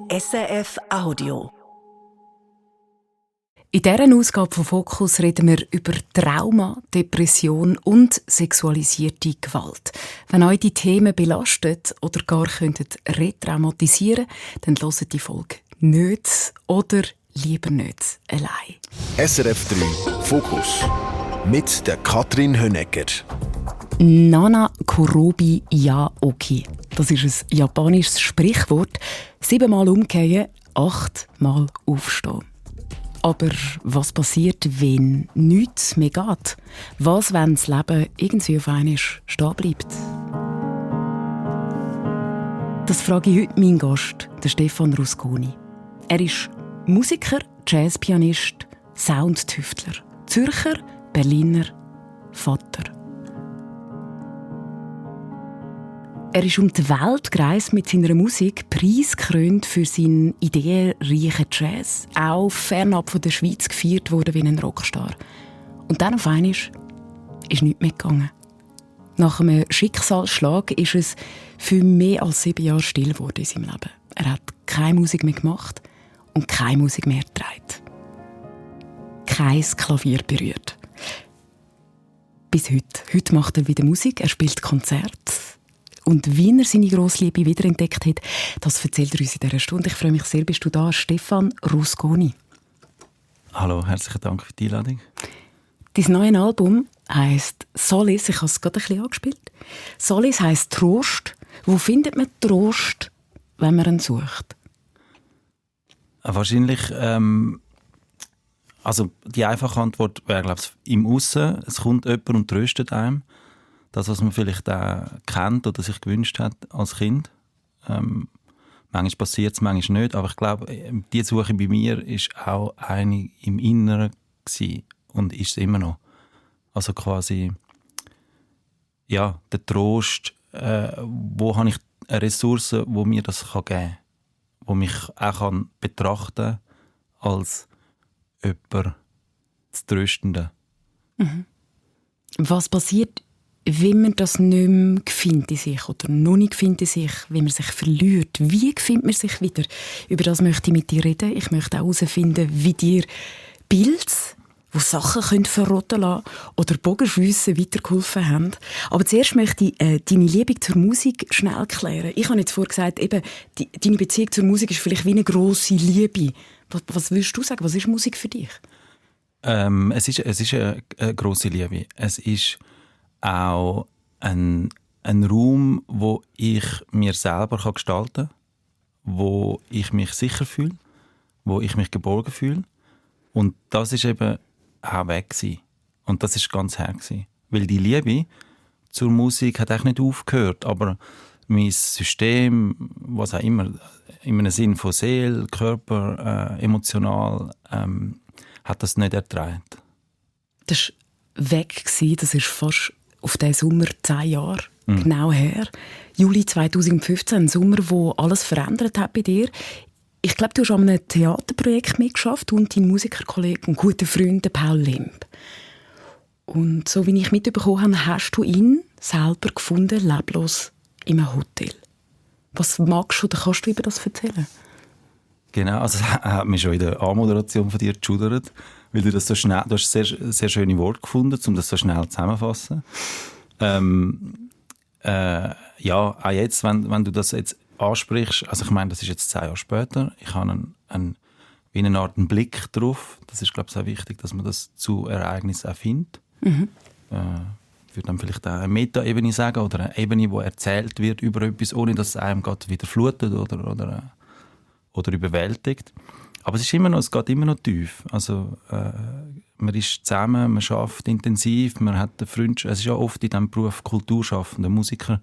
SRF Audio. In dieser Ausgabe von «Fokus» reden wir über Trauma, Depression und sexualisierte Gewalt. Wenn euch die Themen belastet oder gar retraumatisieren könnten, dann hört die Folge nicht oder lieber nicht allein. SRF 3 Fokus mit der Katrin Hönecker. Nana Korobi ya Oki. Das ist ein japanisches Sprichwort. 7-mal umkehren, 8-mal aufstehen. Aber was passiert, wenn nichts mehr geht? Was, wenn das Leben irgendwie auf einmal stehen bleibt? Das frage ich heute meinen Gast, den Stefan Rusconi. Er ist Musiker, Jazzpianist, Soundtüftler, Zürcher, Berliner, Vater. Er ist um die Welt gereist mit seiner Musik, preisgekrönt für seinen ideenreichen Jazz, auch fernab von der Schweiz gefeiert worden wie ein Rockstar. Und dann auf einmal ist nichts mehr gegangen. Nach einem Schicksalsschlag ist es für mehr als 7 Jahre still geworden in seinem Leben. Er hat keine Musik mehr gemacht und keine Musik mehr getragen. Kein Klavier berührt. Bis heute. Heute macht er wieder Musik, er spielt Konzerte. Und wie er seine grosse Liebe wiederentdeckt hat, das erzählt er uns in dieser Stunde. Ich freue mich sehr, bist du da, Stefan Rusconi. Hallo, herzlichen Dank für die Einladung. Dein neues Album heisst «Solace», ich habe es gerade ein bisschen angespielt. «Solace» heisst Trost. Wo findet man Trost, wenn man ihn sucht? Wahrscheinlich, also die einfache Antwort wäre, glaube ich, im Aussen. Es kommt jemand und tröstet einem. Das, was man vielleicht auch kennt oder sich gewünscht hat als Kind. Manchmal passiert es, manchmal nicht. Aber ich glaube, die Suche bei mir war auch eine im Inneren gewesen und ist es immer noch. Also quasi, ja, der Trost, wo habe ich eine Ressource, die mir das geben kann, die mich auch betrachten kann als jemand zu Tröstenden. Mhm. Was passiert, wenn man das nicht mehr findet in sich oder noch nicht findet in sich, wenn man sich verliert? Wie findet man sich wieder? Über das möchte ich mit dir reden. Ich möchte auch herausfinden, wie dir Pilze, die Sachen verrotten lassen können, oder Bogenschiessen weitergeholfen haben. Aber zuerst möchte ich deine Liebe zur Musik schnell klären. Ich habe jetzt vorhin gesagt, eben, deine Beziehung zur Musik ist vielleicht wie eine grosse Liebe. Was würdest du sagen? Was ist Musik für dich? Es ist eine grosse Liebe. Es ist auch ein Raum, wo ich mir selber gestalten kann, wo ich mich sicher fühle, wo ich mich geborgen fühle. Und das ist eben auch weg gewesen. Und das ist ganz her gewesen. Weil die Liebe zur Musik hat eigentlich nicht aufgehört, aber mein System, was auch immer, in einem Sinn von Seele, Körper, emotional, hat das nicht ertragen. Das war weg gewesen, das ist fast auf diesen Sommer 10 Jahre genau her. Juli 2015, ein Sommer, wo alles verändert hat bei dir. Ich glaube, du hast an einem Theaterprojekt mitgeschafft und dein Musikerkollege und guter Freund Paul Limb. Und so wie ich mitbekommen habe, hast du ihn selber gefunden, leblos in einem Hotel. Was magst du oder kannst du über das erzählen? Genau, also es hat mich schon in der Anmoderation von dir geschudert, weil du das so schnell, du hast sehr, sehr schöne Worte gefunden, um das so schnell zusammenzufassen. Ja, auch jetzt, wenn du das jetzt ansprichst, also ich meine, das ist jetzt 10 Jahre später, ich habe wie eine Art einen Blick drauf. Das ist, glaube ich, sehr wichtig, dass man das zu Ereignissen auch findet. Mhm. Ich würde dann vielleicht auch eine Meta-Ebene sagen oder eine Ebene, wo erzählt wird über etwas, ohne dass es einem gerade wieder flutet oder überwältigt. Aber es geht immer noch tief. Also, man ist zusammen, man arbeitet intensiv, man hat eine Freundschaft. Es ist ja oft in diesem Beruf Kulturschaffender Musiker.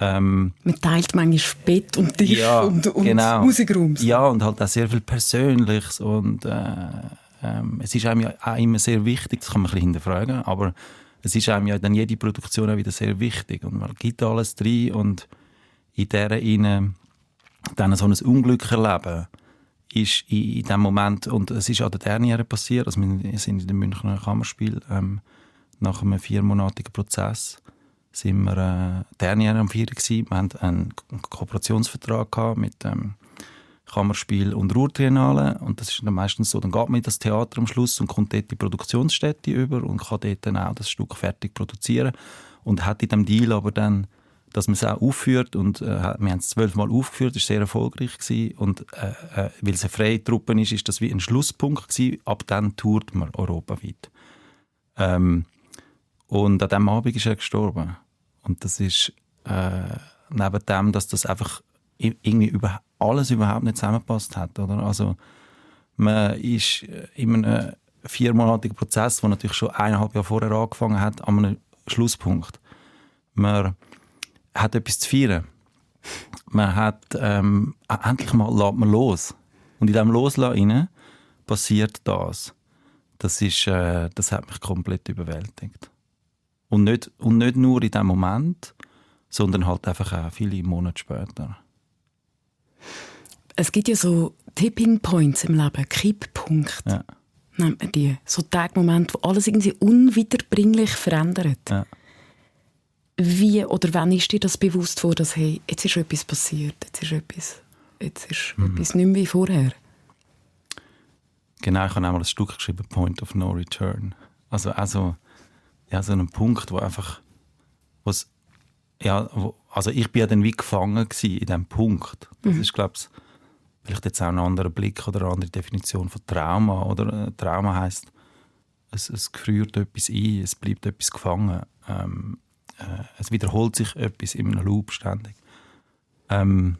Man teilt manchmal Bett und Tisch und genau. Musikraum. Ja, und halt auch sehr viel Persönliches. Und es ist einem ja auch immer sehr wichtig, das kann man ein bisschen hinterfragen, aber es ist einem ja dann jede Produktion auch wieder sehr wichtig. Und man gibt alles rein und in dieser dann so ein Unglück erleben, ist in dem Moment, und es ist an der Derniere passiert, also wir sind in dem Münchner Kammerspiel, nach einem 4-monatigen Prozess sind wir Derniere am 4. gewesen. Wir hatten einen Kooperationsvertrag gehabt mit Kammerspiel und Ruhrtriennale. Und das ist dann meistens so, dann geht man in das Theater am Schluss und kommt dort die Produktionsstätte über und kann dort dann auch das Stück fertig produzieren. Und hat in diesem Deal aber dann, dass man es auch aufführt. Und wir haben es 12 Mal aufgeführt, das war sehr erfolgreich gewesen. Und weil es eine freie Truppe ist, ist das wie ein Schlusspunkt gewesen. Ab dann tourt man europaweit. Und an diesem Abend ist er gestorben. Und das ist neben dem, dass das einfach irgendwie alles überhaupt nicht zusammengepasst hat. Oder? Also, man ist in einem 4-monatigen Prozess, der natürlich schon 1,5 Jahre vorher angefangen hat, an einem Schlusspunkt. Man hat etwas zu feiern. Man hat endlich mal lässt man los. Und in diesem Loslassen passiert das. Das hat mich komplett überwältigt. Und nicht nur in diesem Moment, sondern halt einfach auch viele Monate später. Es gibt ja so Tipping Points im Leben, Kipppunkte. Ja. Nennt man die. So Tagmomente, wo alles irgendwie unwiederbringlich verändert. Ja. Wie oder wann ist dir das bewusst worden, dass hey, jetzt ist etwas passiert, jetzt ist etwas nicht mehr wie vorher? Genau, ich habe einmal ein Stück geschrieben, Point of No Return. Also so ein Punkt, wo einfach, also ich bin ja dann wie gefangen gewesen in diesem Punkt. Das ist, glaube ich, vielleicht jetzt auch ein anderer Blick oder eine andere Definition von Trauma. Oder Trauma heisst, es gefriert etwas ein, es bleibt etwas gefangen. Es wiederholt sich etwas in einem Loop ständig. Kannst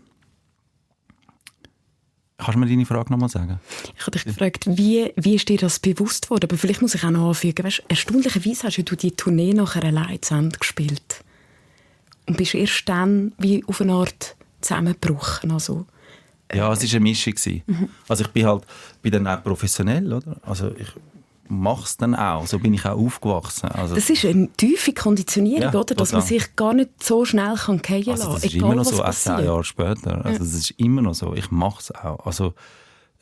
du mir deine Frage noch mal sagen? Ich habe dich gefragt, wie ist dir das bewusst worden? Aber vielleicht muss ich auch noch anfügen, weißt, erstaunlicherweise hast du die Tournee nachher allein zu Ende gespielt. Und bist erst dann wie auf eine Art zusammengebrochen. Also, ja, es war eine Mischung. Also ich bin dann auch professionell, oder? Also ich mache es dann auch. So bin ich auch aufgewachsen. Also, das ist eine tiefe Konditionierung, ja, oder? Dass man sich gar nicht so schnell fallen kann. Also das ist immer noch so, auch 10 Jahre später. Also das ist immer noch so. Ich mache es auch. Also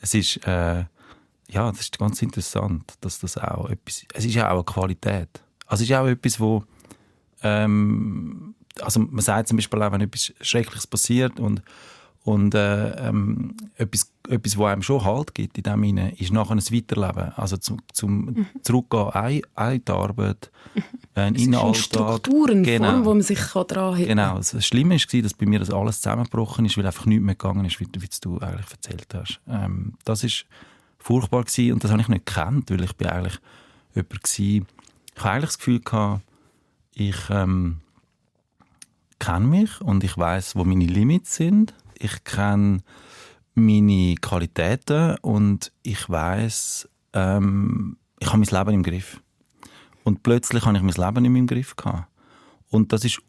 es ist, das ist ganz interessant, dass das auch etwas, es ist ja auch eine Qualität. Also es ist auch etwas, wo, also man sagt zum Beispiel auch, wenn etwas Schreckliches passiert und etwas, wo einem schon Halt gibt in dem Sinne, ist nachher ein Weiterleben. Also zum Zurückgehen in die Arbeit, in den Alltag. Strukturen, genau. Form, wo man sich dran hält. Genau. Das Schlimme war, dass bei mir das alles zusammengebrochen ist, weil einfach nichts mehr gegangen ist, wie du eigentlich erzählt hast. Das war furchtbar gewesen, und das habe ich nicht gekannt, weil ich bin eigentlich jemand gewesen. Ich hatte eigentlich das Gefühl gehabt, ich kenne mich und ich weiss, wo meine Limits sind. Ich kenne meine Qualitäten und ich weiss, ich habe mein Leben im Griff. Und plötzlich habe ich mein Leben nicht mehr im Griff gehabt. Und das ist,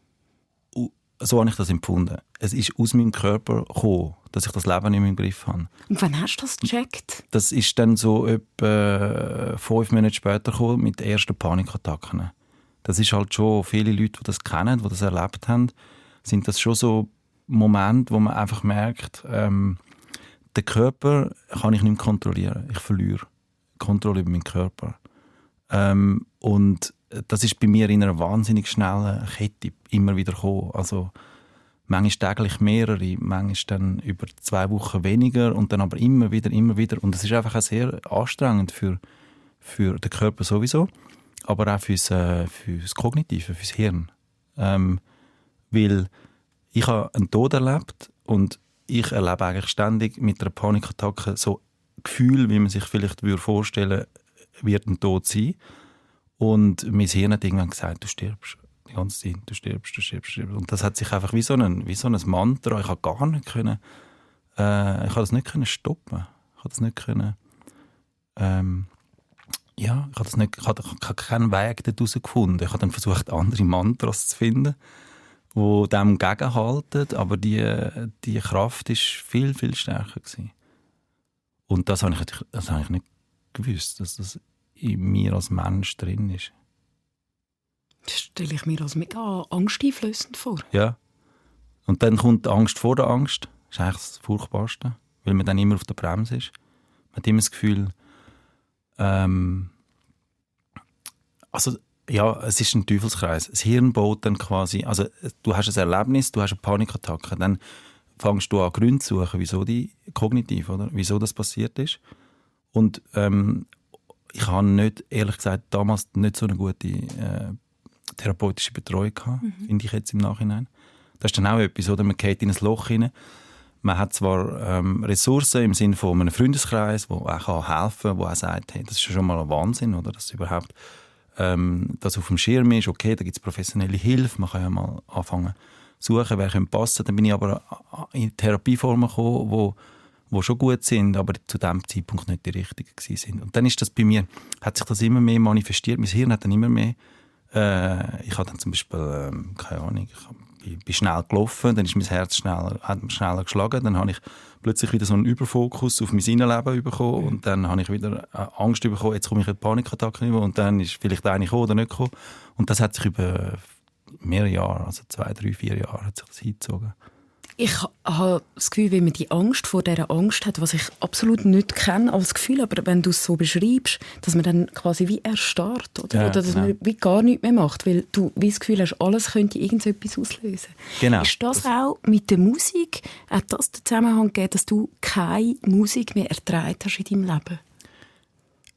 so habe ich das empfunden. Es ist aus meinem Körper gekommen, dass ich das Leben nicht mehr im Griff habe. Und wann hast du das gecheckt? Das ist dann so etwa 5 Monate später gekommen mit den ersten Panikattacken. Das ist halt schon, viele Leute, die das kennen, die das erlebt haben, sind das schon so Momente, wo man einfach merkt, den Körper kann ich nicht mehr kontrollieren. Ich verliere Kontrolle über meinen Körper. Und das ist bei mir in einer wahnsinnig schnellen Kette immer wieder gekommen. Also manchmal täglich mehrere, manchmal dann über 2 Wochen weniger und dann aber immer wieder. Und das ist einfach auch sehr anstrengend für den Körper sowieso, aber auch fürs Kognitive, fürs Hirn. Weil ich habe einen Tod erlebt und ich erlebe eigentlich ständig mit einer Panikattacke so Gefühl, wie man sich vielleicht vorstellen würde, wird ein Tod sein. Und mein Hirn hat irgendwann gesagt, du stirbst die ganze Zeit, du stirbst. Und das hat sich einfach wie so ein Mantra, ich konnte das nicht stoppen. Ich habe keinen Weg daraus gefunden. Ich habe dann versucht, andere Mantras zu finden, die dem gegenhalten, aber die Kraft war viel, viel stärker gewesen. Und das habe ich nicht gewusst, dass das in mir als Mensch drin ist. Das stelle ich mir als mega angsteinflößend vor. Ja. Und dann kommt die Angst vor der Angst. Das ist eigentlich das Furchtbarste, weil man dann immer auf der Bremse ist. Man hat immer das Gefühl, es ist ein Teufelskreis. Das Hirn baut dann quasi, also du hast ein Erlebnis, du hast eine Panikattacke, dann fängst du an, Gründe zu suchen, wieso die kognitiv, oder? Wieso das passiert ist. Und ich habe nicht, ehrlich gesagt, damals nicht so eine gute therapeutische Betreuung gehabt, finde ich jetzt im Nachhinein. Das ist dann auch etwas, oder? Man geht in ein Loch hinein. Man hat zwar Ressourcen im Sinne von einem Freundeskreis, der auch helfen kann, der auch sagt, hey, das ist schon mal ein Wahnsinn, oder? Dass überhaupt das auf dem Schirm ist. Okay, da gibt es professionelle Hilfe, man kann ja mal anfangen suchen, wer könnte passen. Dann bin ich aber in Therapieformen gekommen, die schon gut sind, aber zu dem Zeitpunkt nicht die richtigen sind. Und dann ist das bei mir, hat sich das immer mehr manifestiert. Mein Hirn hat dann immer mehr, ich habe dann zum Beispiel, keine Ahnung, ich bin schnell gelaufen, dann ist mein Herz schneller geschlagen, dann habe ich plötzlich wieder so einen Überfokus auf mein Innenleben bekommen und dann habe ich wieder Angst bekommen, jetzt komme ich in die Panikattacke und dann ist vielleicht eine gekommen oder nicht gekommen. Und das hat sich über mehrere Jahre, also 2, 3, 4 Jahre hat sich das hingezogen. Ich habe das Gefühl, wenn man die Angst vor dieser Angst hat, was ich absolut nicht kenne als Gefühl, aber wenn du es so beschreibst, dass man dann quasi wie erstarrt oder, Ja, oder dass genau. man wie gar nichts mehr macht, weil du wie das Gefühl hast, alles könnte irgendetwas auslösen. Genau. Ist das auch mit der Musik, hat das den Zusammenhang gegeben, dass du keine Musik mehr ertragen hast in deinem Leben?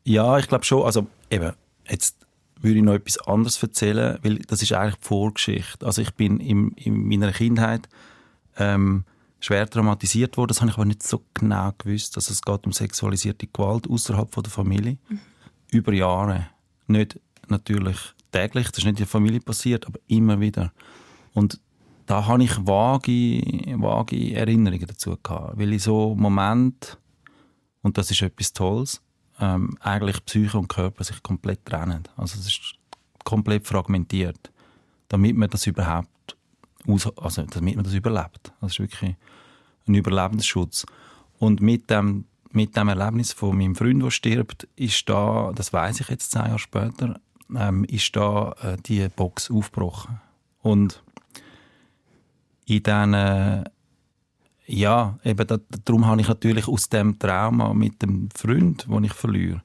Ja, ich glaube schon. Also eben, jetzt würde ich noch etwas anderes erzählen, weil das ist eigentlich die Vorgeschichte. Also ich bin in meiner Kindheit schwer traumatisiert worden. Das habe ich aber nicht so genau gewusst. Also es geht um sexualisierte Gewalt außerhalb der Familie. Über Jahre. Nicht natürlich täglich, das ist nicht in der Familie passiert, aber immer wieder. Und da habe ich vage Erinnerungen dazu gehabt. Weil in so Momenten, und das ist etwas Tolles, eigentlich Psyche und Körper sich komplett trennen. Also es ist komplett fragmentiert, damit man das überhaupt damit man das überlebt. Das ist wirklich ein Überlebensschutz. Und mit dem Erlebnis von meinem Freund, der stirbt, ist da, das weiss ich jetzt 10 Jahre später, ist da die Box aufgebrochen. Und in diesen darum habe ich natürlich aus dem Trauma mit dem Freund, den ich verliere,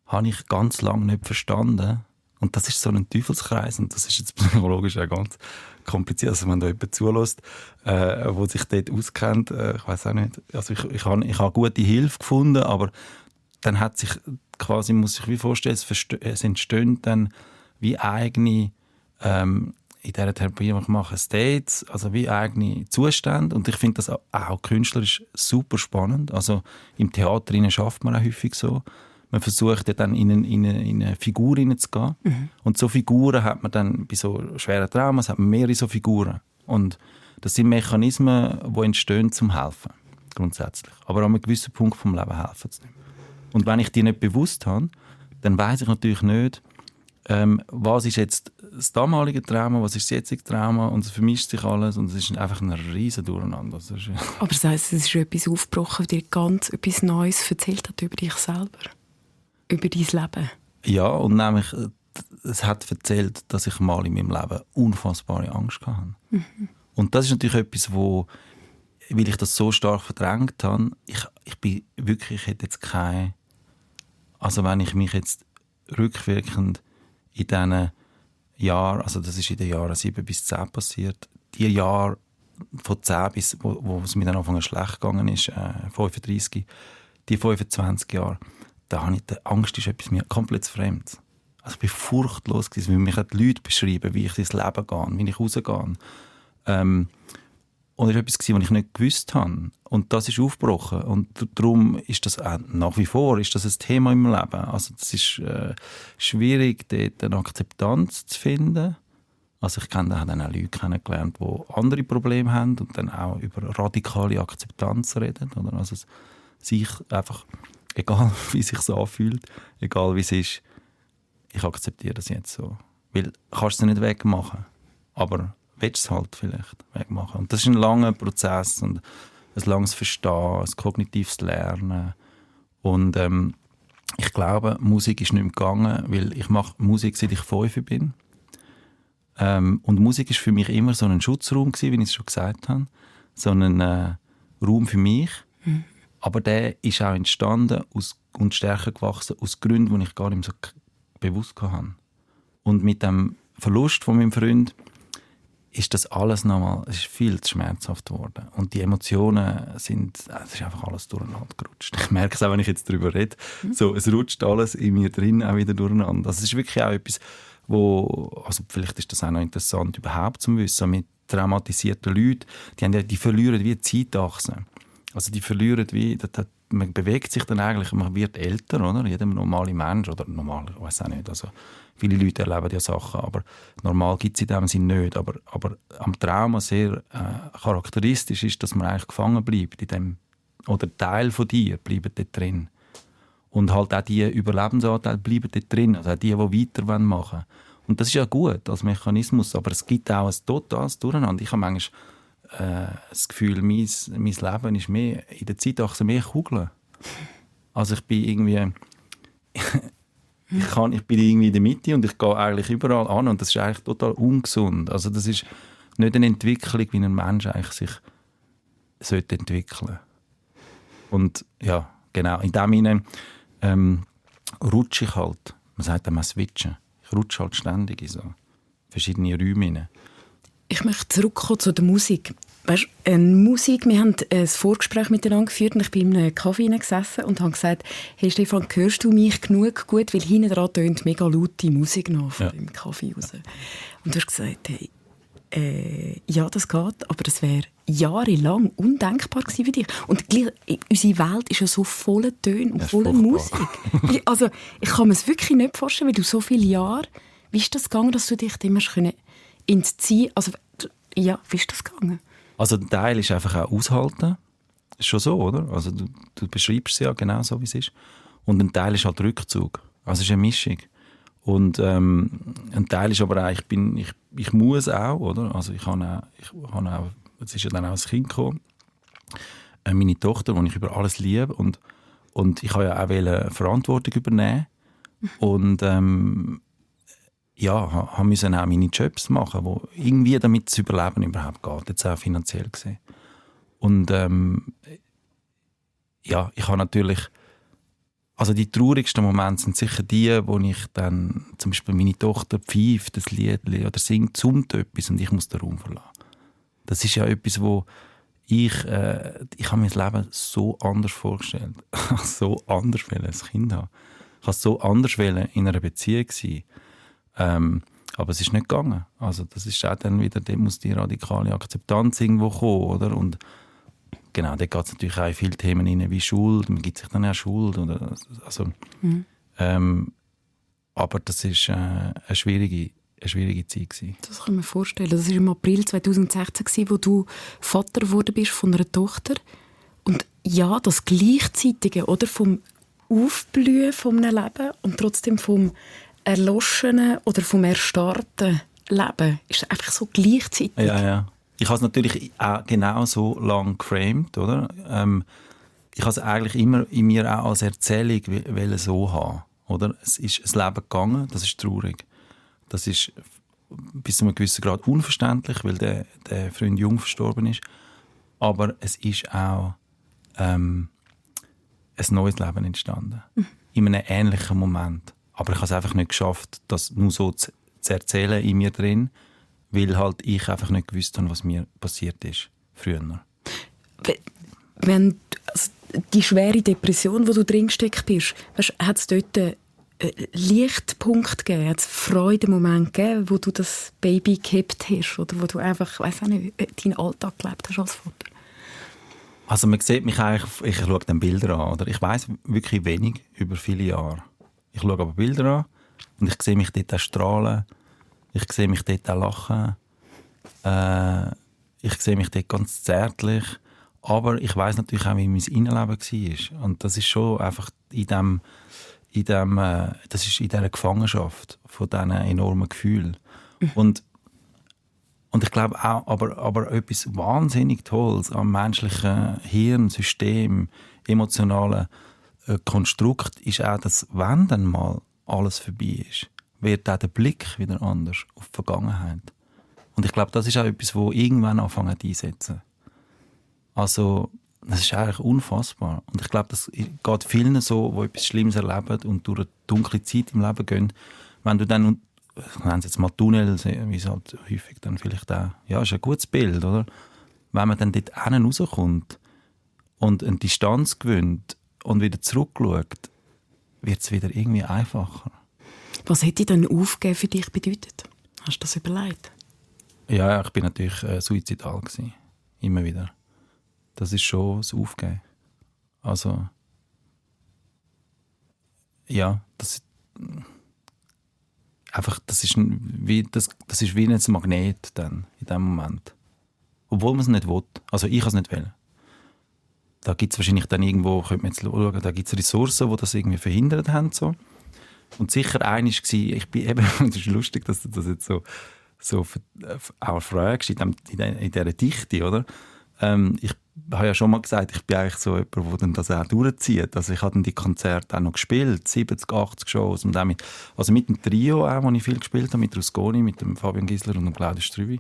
habe ich ganz lange nicht verstanden. Und das ist so ein Teufelskreis und das ist jetzt psychologisch auch ganz kompliziert. Also wenn da jemand zulässt, der sich dort auskennt, ich weiß auch nicht. Also ich habe gute Hilfe gefunden, aber dann hat sich quasi, muss ich mir vorstellen, es entstehen dann wie eigene in dieser Therapie, die ich mache, States, also wie eigene Zustände. Und ich finde das auch künstlerisch super spannend. Also im Theater schafft man auch häufig so. Man versucht ja dann in eine Figur hineinzugehen. Und so Figuren hat man dann bei so schweren Traumas hat man mehrere so Figuren. Und das sind Mechanismen, die entstehen zum Helfen, grundsätzlich. Aber an einem gewissen Punkt vom Leben helfen sie nicht. Und wenn ich die nicht bewusst habe, dann weiss ich natürlich nicht, was ist jetzt das damalige Trauma, was ist das jetzige Trauma, und es vermischt sich alles und es ist einfach ein riesen Durcheinander. Aber das heisst, es ist etwas aufgebrochen, dir ganz etwas Neues erzählt hat über dich selber, über dein Leben. Ja, und nämlich, es hat erzählt, dass ich mal in meinem Leben unfassbare Angst hatte. Und das ist natürlich etwas, weil ich das so stark verdrängt habe, ich bin wirklich, ich hätte jetzt keine, also wenn ich mich jetzt rückwirkend in diesen Jahren, also das ist in den Jahren 7 bis 10 passiert, die Jahre von 10 bis, wo es mir dann anfangs schlecht gegangen ist, 35, die 25 Jahre, da habe ich, die Angst ist etwas mir komplett Fremdes. Also ich war furchtlos gewesen, weil mich die Leute beschreiben, wie ich ins Leben gehe, wie ich rausgehe. Und es war etwas, was ich nicht gewusst habe. Und das ist aufgebrochen. Und darum ist das auch nach wie vor ist das ein Thema im Leben. Also das ist schwierig, dort eine Akzeptanz zu finden. Also ich kenne dann auch Leute kennengelernt, die andere Probleme haben und dann auch über radikale Akzeptanz reden. Oder? Also sich einfach, egal wie es sich anfühlt, egal wie es ist, ich akzeptiere das jetzt so. Weil du kannst es nicht wegmachen. Aber willst es halt vielleicht wegmachen. Und das ist ein langer Prozess und ein langes Verstehen, ein kognitives Lernen. Und ich glaube, Musik ist nicht mehr gegangen, weil ich mache Musik, seit ich 5 bin. Und Musik ist für mich immer so ein Schutzraum gewesen, wie ich es schon gesagt habe. So ein Raum für mich. Aber der ist auch entstanden und stärker gewachsen aus Gründen, die ich gar nicht mehr so bewusst hatte. Und mit dem Verlust von meinem Freund ist das alles nochmal, es ist viel zu schmerzhaft geworden. Und die Emotionen es ist einfach alles durcheinander gerutscht. Ich merke es auch, wenn ich jetzt darüber rede. So, es rutscht alles in mir drin auch wieder durcheinander. Also es ist wirklich auch etwas, also vielleicht ist das auch noch interessant überhaupt zu wissen, mit traumatisierten Leuten, die verlieren wie Zeitachse. Also die verlieren wie, man bewegt sich dann eigentlich, man wird älter, oder? Jeder normale Mensch, oder normal, ich weiß auch nicht, also viele Leute erleben ja Sachen, aber normal gibt es in dem Sinne nicht. Aber am Trauma sehr charakteristisch ist, dass man eigentlich gefangen bleibt in dem, oder Teil von dir bleibt dort drin. Und halt auch die Überlebensanteile bleiben dort drin, also auch die weiter machen wollen. Und das ist ja gut als Mechanismus, aber es gibt auch ein totales Durcheinander. Ich habe manchmal das Gefühl, mein Leben ist mehr, in der Zeitachse mehr Kugeln. Also ich bin irgendwie... Ich bin irgendwie in der Mitte und ich gehe eigentlich überall an und das ist eigentlich total ungesund. Also das ist nicht eine Entwicklung, wie ein Mensch eigentlich sich sollte entwickeln. Und ja, genau, in dem Sinne rutsche ich halt, man sagt einmal switchen, ich rutsche halt ständig in so verschiedene Räume rein. Ich möchte zurückkommen zu der Musik. Weißt, Musik, wir haben ein Vorgespräch miteinander geführt und ich bin in einem Kaffee gesessen und habe gesagt, hey Stefan, hörst du mich genug gut, weil hinten dran tönt mega laute Musik noch von dem Kaffee raus. Und du hast gesagt, hey, ja, das geht, aber das wäre jahrelang undenkbar gewesen für dich. Und gleich, unsere Welt ist ja so voller Töne und voller Musik. Also, ich kann mir es wirklich nicht vorstellen, weil du so viele Jahre, wie ist das gegangen, dass du dich immer entziehen? Also, ja, wie ist das gegangen? Also ein Teil ist einfach auch aushalten. Ist schon so, oder? Also du beschreibst es ja genau so, wie es ist. Und ein Teil ist halt Rückzug. Also es ist eine Mischung. Und ein Teil ist aber auch, ich muss auch, oder? Also ich habe auch, es ist ja dann auch ein Kind gekommen, meine Tochter, die ich über alles liebe. Und ich habe ja auch Verantwortung übernehmen. Und habe müssen auch meine Jobs machen, wo irgendwie damit das Überleben überhaupt geht, jetzt auch finanziell gesehen. Und ich habe natürlich, also die traurigsten Momente sind sicher die, wo ich dann zum Beispiel meine Tochter pfeift, das Lied oder singt, summt etwas und ich muss den Raum verlassen. Das ist ja etwas, wo ich habe mir das Leben so anders vorgestellt, so anders als Kind haben. Ich wollte so anders in einer Beziehung sein. Aber es ist nicht gegangen. Also das ist auch dann wieder, dort muss die radikale Akzeptanz irgendwo kommen, oder? Und genau, da geht es natürlich auch in viele Themen rein, wie Schuld, man gibt sich dann auch Schuld, oder? Also, aber das ist eine schwierige Zeit gewesen. Das kann ich mir vorstellen. Das war im April 2016, wo du Vater geworden bist von einer Tochter. Und ja, das Gleichzeitige, oder? Vom Aufblühen von einem Leben und trotzdem vom erloschenen oder vom erstarrten Leben ist einfach so gleichzeitig. Ja. Ich habe es natürlich auch genau so lange geframed, oder? Ich habe es eigentlich immer in mir auch als Erzählung so haben, oder? Es ist ein Leben gegangen, das ist traurig. Das ist bis zu einem gewissen Grad unverständlich, weil der Freund jung verstorben ist. Aber es ist auch ein neues Leben entstanden. In einem ähnlichen Moment. Aber ich habe es einfach nicht geschafft, das nur so zu erzählen in mir drin, weil halt ich einfach nicht gewusst habe, was mir passiert ist früher. Wenn die schwere Depression, wo du drin gesteckt bist, hat es dort einen Lichtpunkt gegeben, hat es Freudemoment gegeben, wo du das Baby gehabt hast oder wo du einfach, weiss auch nicht, deinen Alltag gelebt hast als Vater? Also man sieht mich eigentlich, ich schaue dann Bilder an, oder? Ich weiss wirklich wenig über viele Jahre. Ich schaue aber Bilder an und ich sehe mich dort auch strahlen. Ich sehe mich dort auch lachen. Ich sehe mich dort ganz zärtlich. Aber ich weiss natürlich auch, wie mein Innenleben war. Und das ist schon einfach das ist in dieser Gefangenschaft von diesen enormen Gefühlen. Und ich glaube auch, aber etwas wahnsinnig Tolles am menschlichen Hirnsystem, emotionalen Konstrukt ist auch, dass wenn dann mal alles vorbei ist, wird auch der Blick wieder anders auf die Vergangenheit. Und ich glaube, das ist auch etwas, das irgendwann anfangen einsetzen. Also, das ist eigentlich unfassbar. Und ich glaube, das geht vielen so, die etwas Schlimmes erleben und durch eine dunkle Zeit im Leben gehen. Wenn du dann ich nenne es jetzt mal Tunnel, wie es halt häufig dann vielleicht auch, ja, ist ein gutes Bild, oder? Wenn man dann dort rauskommt und eine Distanz gewinnt und wieder zurückschaut, wird es wieder irgendwie einfacher. Was hätte denn Aufgeben für dich bedeutet? Hast du das überlegt? Ja, ich bin natürlich suizidal gewesen. Immer wieder. Das ist schon das Aufgeben. Also, ja, das ist wie ein Magnet dann, in dem Moment. Obwohl man es nicht will. Also ich kann es nicht wollen. Da gibt es wahrscheinlich dann irgendwo, könnte man jetzt schauen, da gibt es Ressourcen, die das irgendwie verhindert haben. So. Und sicher eine war, ich bin eben, das ist lustig, dass du das jetzt so auch fragst, in dieser Dichte, oder? Ich habe ja schon mal gesagt, ich bin eigentlich so jemand, der dann das auch durchzieht. Also ich habe dann die Konzerte auch noch gespielt, 70, 80 Shows. Und auch mit dem Trio, auch, wo ich viel gespielt habe, mit Rusconi, mit dem Fabian Gisler und dem Claudio Strüvi,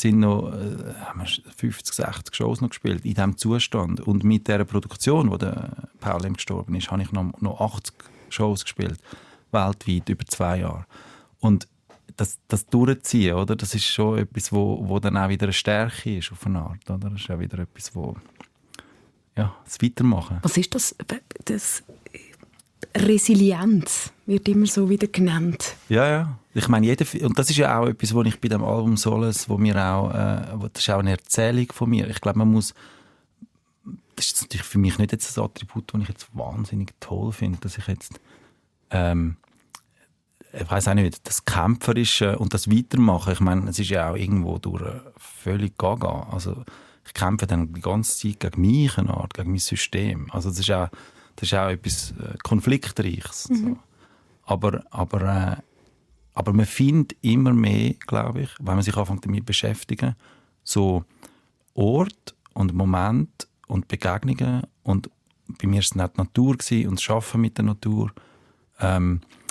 haben wir 50, 60 Shows noch gespielt, in diesem Zustand. Und mit dieser Produktion, wo der Paul gestorben ist, habe ich noch 80 Shows gespielt, weltweit, über 2 Jahre. Und das Durchziehen, oder? Das ist schon etwas, wo dann auch wieder eine Stärke ist, auf eine Art. Oder? Das ist auch wieder etwas, das Weitermachen. Was ist das? Resilienz wird immer so wieder genannt. Ja. Ich meine, und das ist ja auch etwas, was ich bei dem Album Solace, das ist auch eine Erzählung von mir. Ich glaube, das ist natürlich für mich nicht jetzt ein Attribut, das ich jetzt wahnsinnig toll finde, dass ich jetzt ich weiss auch nicht, das Kämpferische und das Weitermachen, ich meine, es ist ja auch irgendwo durch völlig gaga. Also ich kämpfe dann die ganze Zeit gegen mich, eine Art, gegen mein System. Also das ist auch etwas Konfliktreiches. Mhm. So. Aber man findet immer mehr, glaube ich, wenn man sich anfängt damit beschäftigen, so Ort und Moment und Begegnungen, und bei mir war es nicht die Natur und das Arbeiten mit der Natur,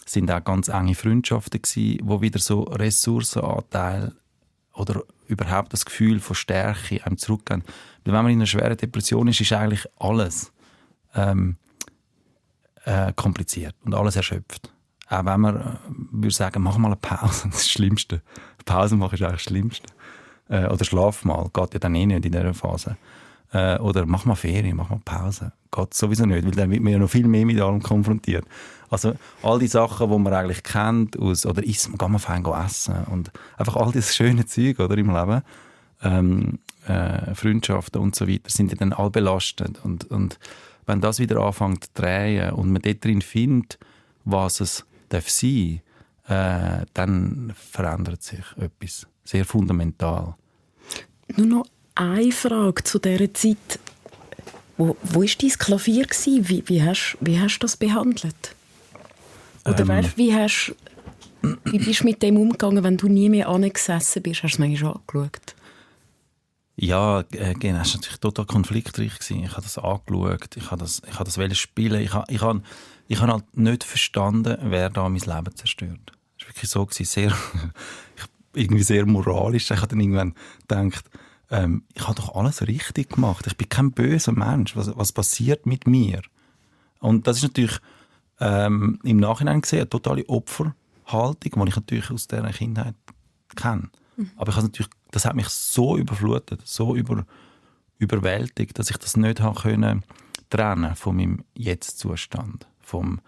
sind auch ganz enge Freundschaften gewesen, wo wieder so Ressourcenanteil oder überhaupt das Gefühl von Stärke einem zurückgehen. Weil wenn man in einer schweren Depression ist eigentlich alles kompliziert und alles erschöpft. Auch wenn man würde sagen, mach mal eine Pause, das ist das Schlimmste. Pause machen ist eigentlich das Schlimmste. Oder schlaf mal, geht ja dann eh nicht in dieser Phase. Oder mach mal Ferien, mach mal Pause. Geht sowieso nicht, weil dann wird man ja noch viel mehr mit allem konfrontiert. Also all die Sachen, die man eigentlich kennt, oder isst man, kann man fein essen. Und einfach all diese schönen Zeug, oder, im Leben, Freundschaften und so weiter, sind ja dann all belastet. Und wenn das wieder anfängt zu drehen und man dort drin findet, was es darf sein, dann verändert sich etwas sehr fundamental. Nur noch eine Frage zu dieser Zeit. Wo war dein Klavier? Wie hast du das behandelt? Oder wie bist du mit dem umgegangen, wenn du nie mehr angesessen bist? Hast du es manchmal angeschaut? Ja, genau. Es war natürlich total konfliktreich. Ich habe das angeschaut, ich habe das spielen. Ich habe halt nicht verstanden, wer da mein Leben zerstört. Es war wirklich so, irgendwie sehr moralisch. Ich habe dann irgendwann gedacht, ich habe doch alles richtig gemacht. Ich bin kein böser Mensch. Was passiert mit mir? Und das ist natürlich im Nachhinein gesehen eine totale Opferhaltung, die ich natürlich aus dieser Kindheit kenne. Mhm. Aber das hat mich so überflutet, so überwältigt, dass ich das nicht trennen konnte von meinem Jetzt-Zustand, vom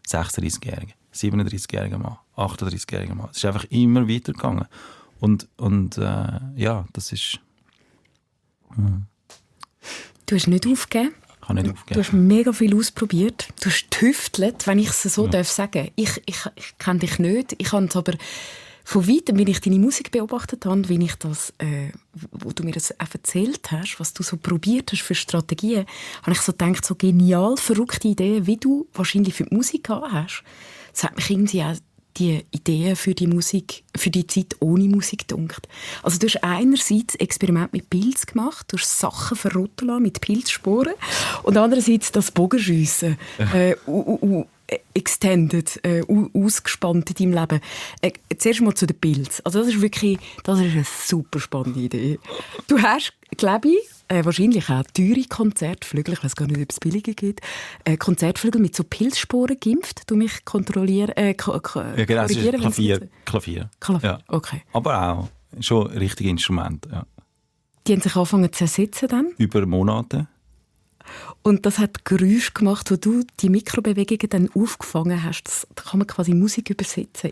36-Jährigen, 37-Jährigen Mann, 38-Jährigen Mann. Es ist einfach immer weitergegangen. Und das ist... Du hast nicht aufgegeben. Ich habe nicht aufgegeben. Du hast mega viel ausprobiert. Du hast getüftelt, wenn ich es so darf sagen. Ich kenne dich nicht. Ich habe es aber von weitem, wie ich deine Musik beobachtet habe, wie ich das, wo du mir das auch erzählt hast, was du so probiert hast für Strategien, habe ich so gedacht, so genial, verrückte Ideen, wie du wahrscheinlich für die Musik gehabt hast. Das hat mich irgendwie auch die Ideen für die Musik, für die Zeit ohne Musik gedunkt. Also du hast einerseits Experiment mit Pilz gemacht, du hast Sachen verrotten lassen mit Pilzsporen und andererseits das Bogenschiessen. extended, ausgespannt in deinem Leben. Zuerst mal zu den Pilzen. Also das ist eine super spannende Idee. Du hast, glaube ich, wahrscheinlich auch teure Konzertflügel, ich weiß gar nicht, ob es billige gibt, Konzertflügel mit so Pilzsporen geimpft, du mich kontrollieren. Ja, genau, es ist Klavier. Ja. Okay. Aber auch schon richtige Instrumente. Ja. Die haben sich angefangen zu zersetzen dann? Über Monate. Und das hat Geräusche gemacht, wo du die Mikrobewegungen dann aufgefangen hast. Da kann man quasi in Musik übersetzen,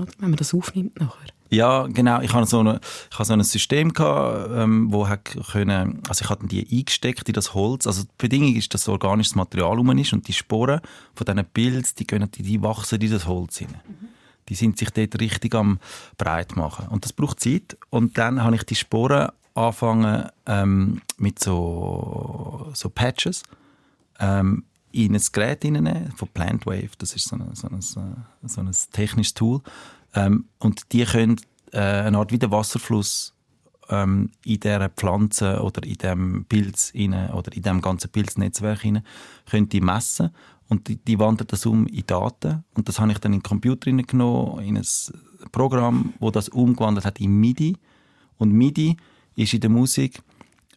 oder? Wenn man das aufnimmt nachher. Ja, genau. Ich hatte so ein System gehabt, wo können, also ich hatte die eingesteckt in das Holz. Also die Bedingung ist, dass organisches Material rum ist und die Sporen von diesen Pilzen, die wachsen in das Holz hinein. Die sind sich dort richtig am breit machen. Und das braucht Zeit. Und dann habe ich die Sporen angefangen mit so Patches in ein Gerät hineinnehmen, von Plantwave. Das ist so ein technisches Tool. Und die können eine Art wie der Wasserfluss in dieser Pflanze oder in diesem Pilz oder in diesem ganzen Pilznetzwerk können die messen. Und die wandert das um in Daten. Und das habe ich dann in den Computer genommen, in ein Programm, das das umgewandelt hat in MIDI. Und MIDI ist in der Musik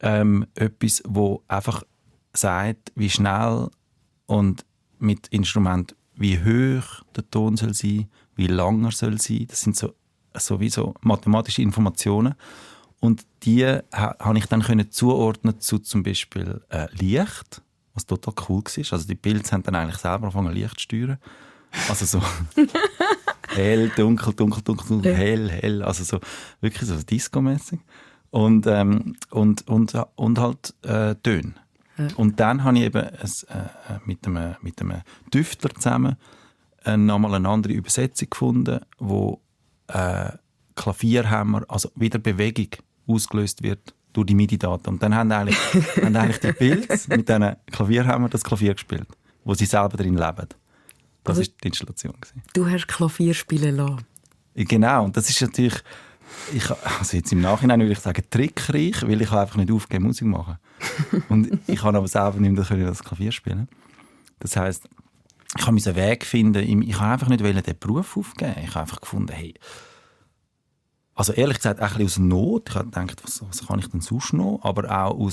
etwas, wo einfach sagt, wie schnell und mit Instrument, wie hoch der Ton soll sein, wie lang er soll sein. Das sind sowieso mathematische Informationen. Und die habe ich dann zuordnen zu zum Beispiel Licht, was total cool war. Also die Pilze haben dann eigentlich selber angefangen, Licht zu steuern. Also so hell, dunkel, dunkel, dunkel, dunkel, hell, hell. Also so wirklich so Disco-mässig. Und halt Töne. Ja. Und dann habe ich eben mit einem Tüftler zusammen nochmal eine andere Übersetzung gefunden, wo Klavierhammer, also wieder Bewegung ausgelöst wird durch die MIDI-Daten. Und dann haben eigentlich die Pilze mit diesen Klavierhammer das Klavier gespielt, wo sie selber drin leben. Das war die Installation. Du hast Klavier spielen lassen. Genau, und das ist natürlich, also jetzt im Nachhinein würde ich sagen, trickreich, weil ich einfach nicht aufgeben Musik machen. Und ich kann aber selber nicht mehr das Klavier spielen. Das heisst, ich musste einen Weg finden. Ich habe einfach nicht den Beruf aufgeben. Ich habe einfach gefunden, hey, also ehrlich gesagt, ein bisschen aus Not. Ich habe gedacht, was kann ich denn sonst noch? Aber auch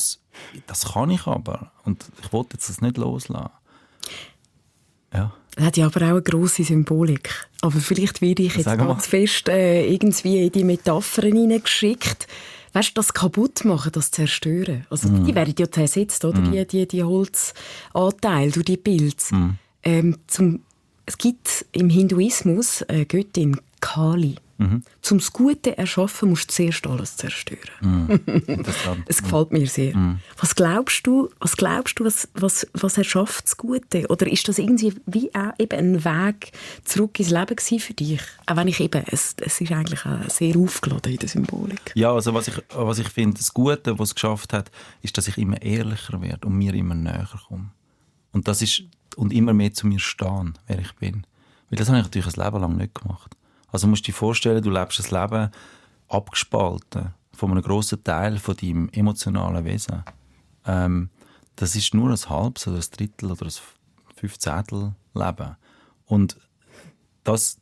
das kann ich aber. Und ich wollte jetzt das nicht loslassen. Ja. Das hat ja aber auch eine grosse Symbolik. Aber vielleicht werde ich jetzt ganz fest irgendwie in die Metaphern hineingeschickt. Weißt du, das kaputt machen, das zerstören. Also die werden ja zersetzt, oder? Die Holzanteile durch die Pilze. Es gibt im Hinduismus eine Göttin Kali. Zum das Gute erschaffen musst du zuerst alles zerstören. Es gefällt mir sehr. Was glaubst du, was erschafft das Gute? Oder ist das irgendwie wie auch eben ein Weg zurück ins Leben für dich? Auch wenn es ist eigentlich auch sehr aufgeladen in der Symbolik. Ja, also was ich finde, das Gute, was es geschafft hat, ist, dass ich immer ehrlicher werde und mir immer näher komme. Und immer mehr zu mir stehen, wer ich bin. Weil das habe ich natürlich ein Leben lang nicht gemacht. Also musst du dir vorstellen, du lebst ein Leben abgespalten von einem grossen Teil von deinem emotionalen Wesen. Das ist nur ein halbes oder ein Drittel oder ein Fünfzehntel Leben. Und das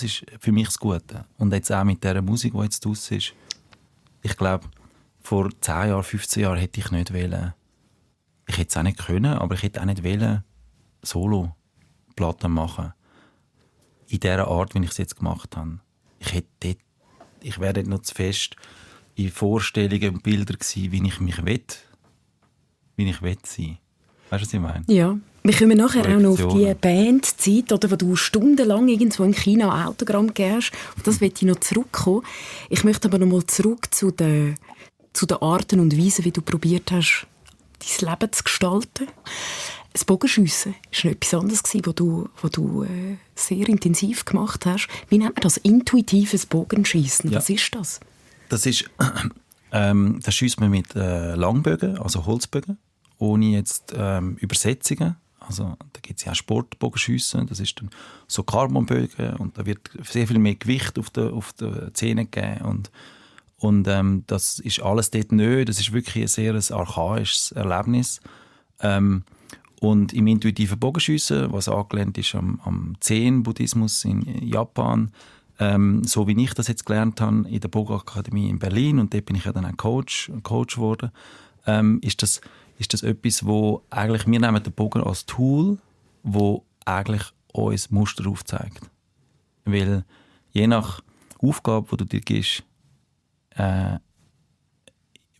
ist für mich das Gute. Und jetzt auch mit dieser Musik, die jetzt draussen ist. Ich glaube, vor 10 Jahren, 15 Jahren hätte ich nicht wollen. Ich hätte es auch nicht können, aber ich hätte auch nicht wollen, Solo-Platten machen. In dieser Art, wie ich es jetzt gemacht habe. Ich wäre dort noch zu fest in Vorstellungen und Bildern gewesen, wie ich mich will sein. Weißt du, was ich meine? Ja. Wir kommen nachher auch noch auf die Bandzeit, oder, wo du stundenlang irgendwo in China Autogramm gibst. Auf das möchte ich noch zurückkommen. Ich möchte aber noch mal zurück zu den Arten und Weisen, wie du probiert hast, dein Leben zu gestalten. Das Bogenschiessen war etwas anderes, was du sehr intensiv gemacht hast. Wie nennt man das? Intuitives Bogenschiessen. Ja. Was ist das? Das schiesst man mit Langbögen, also Holzbögen, ohne jetzt Übersetzungen. Also, da gibt es ja auch Sportbogenschiessen, das ist dann so Carbonbögen und da wird sehr viel mehr Gewicht auf die Zähne gegeben. Und das ist alles dort nicht. Das ist wirklich ein sehr archaisches Erlebnis. Und im intuitiven Bogenschiessen, was angelehnt ist am Zen-Buddhismus in Japan, so wie ich das jetzt gelernt habe in der Bogenakademie in Berlin, und dort bin ich ja dann auch Coach geworden, ist das etwas, wo eigentlich, wir nehmen den Bogen als Tool, wo eigentlich uns Muster aufzeigt. Weil je nach Aufgabe, die du dir gibst,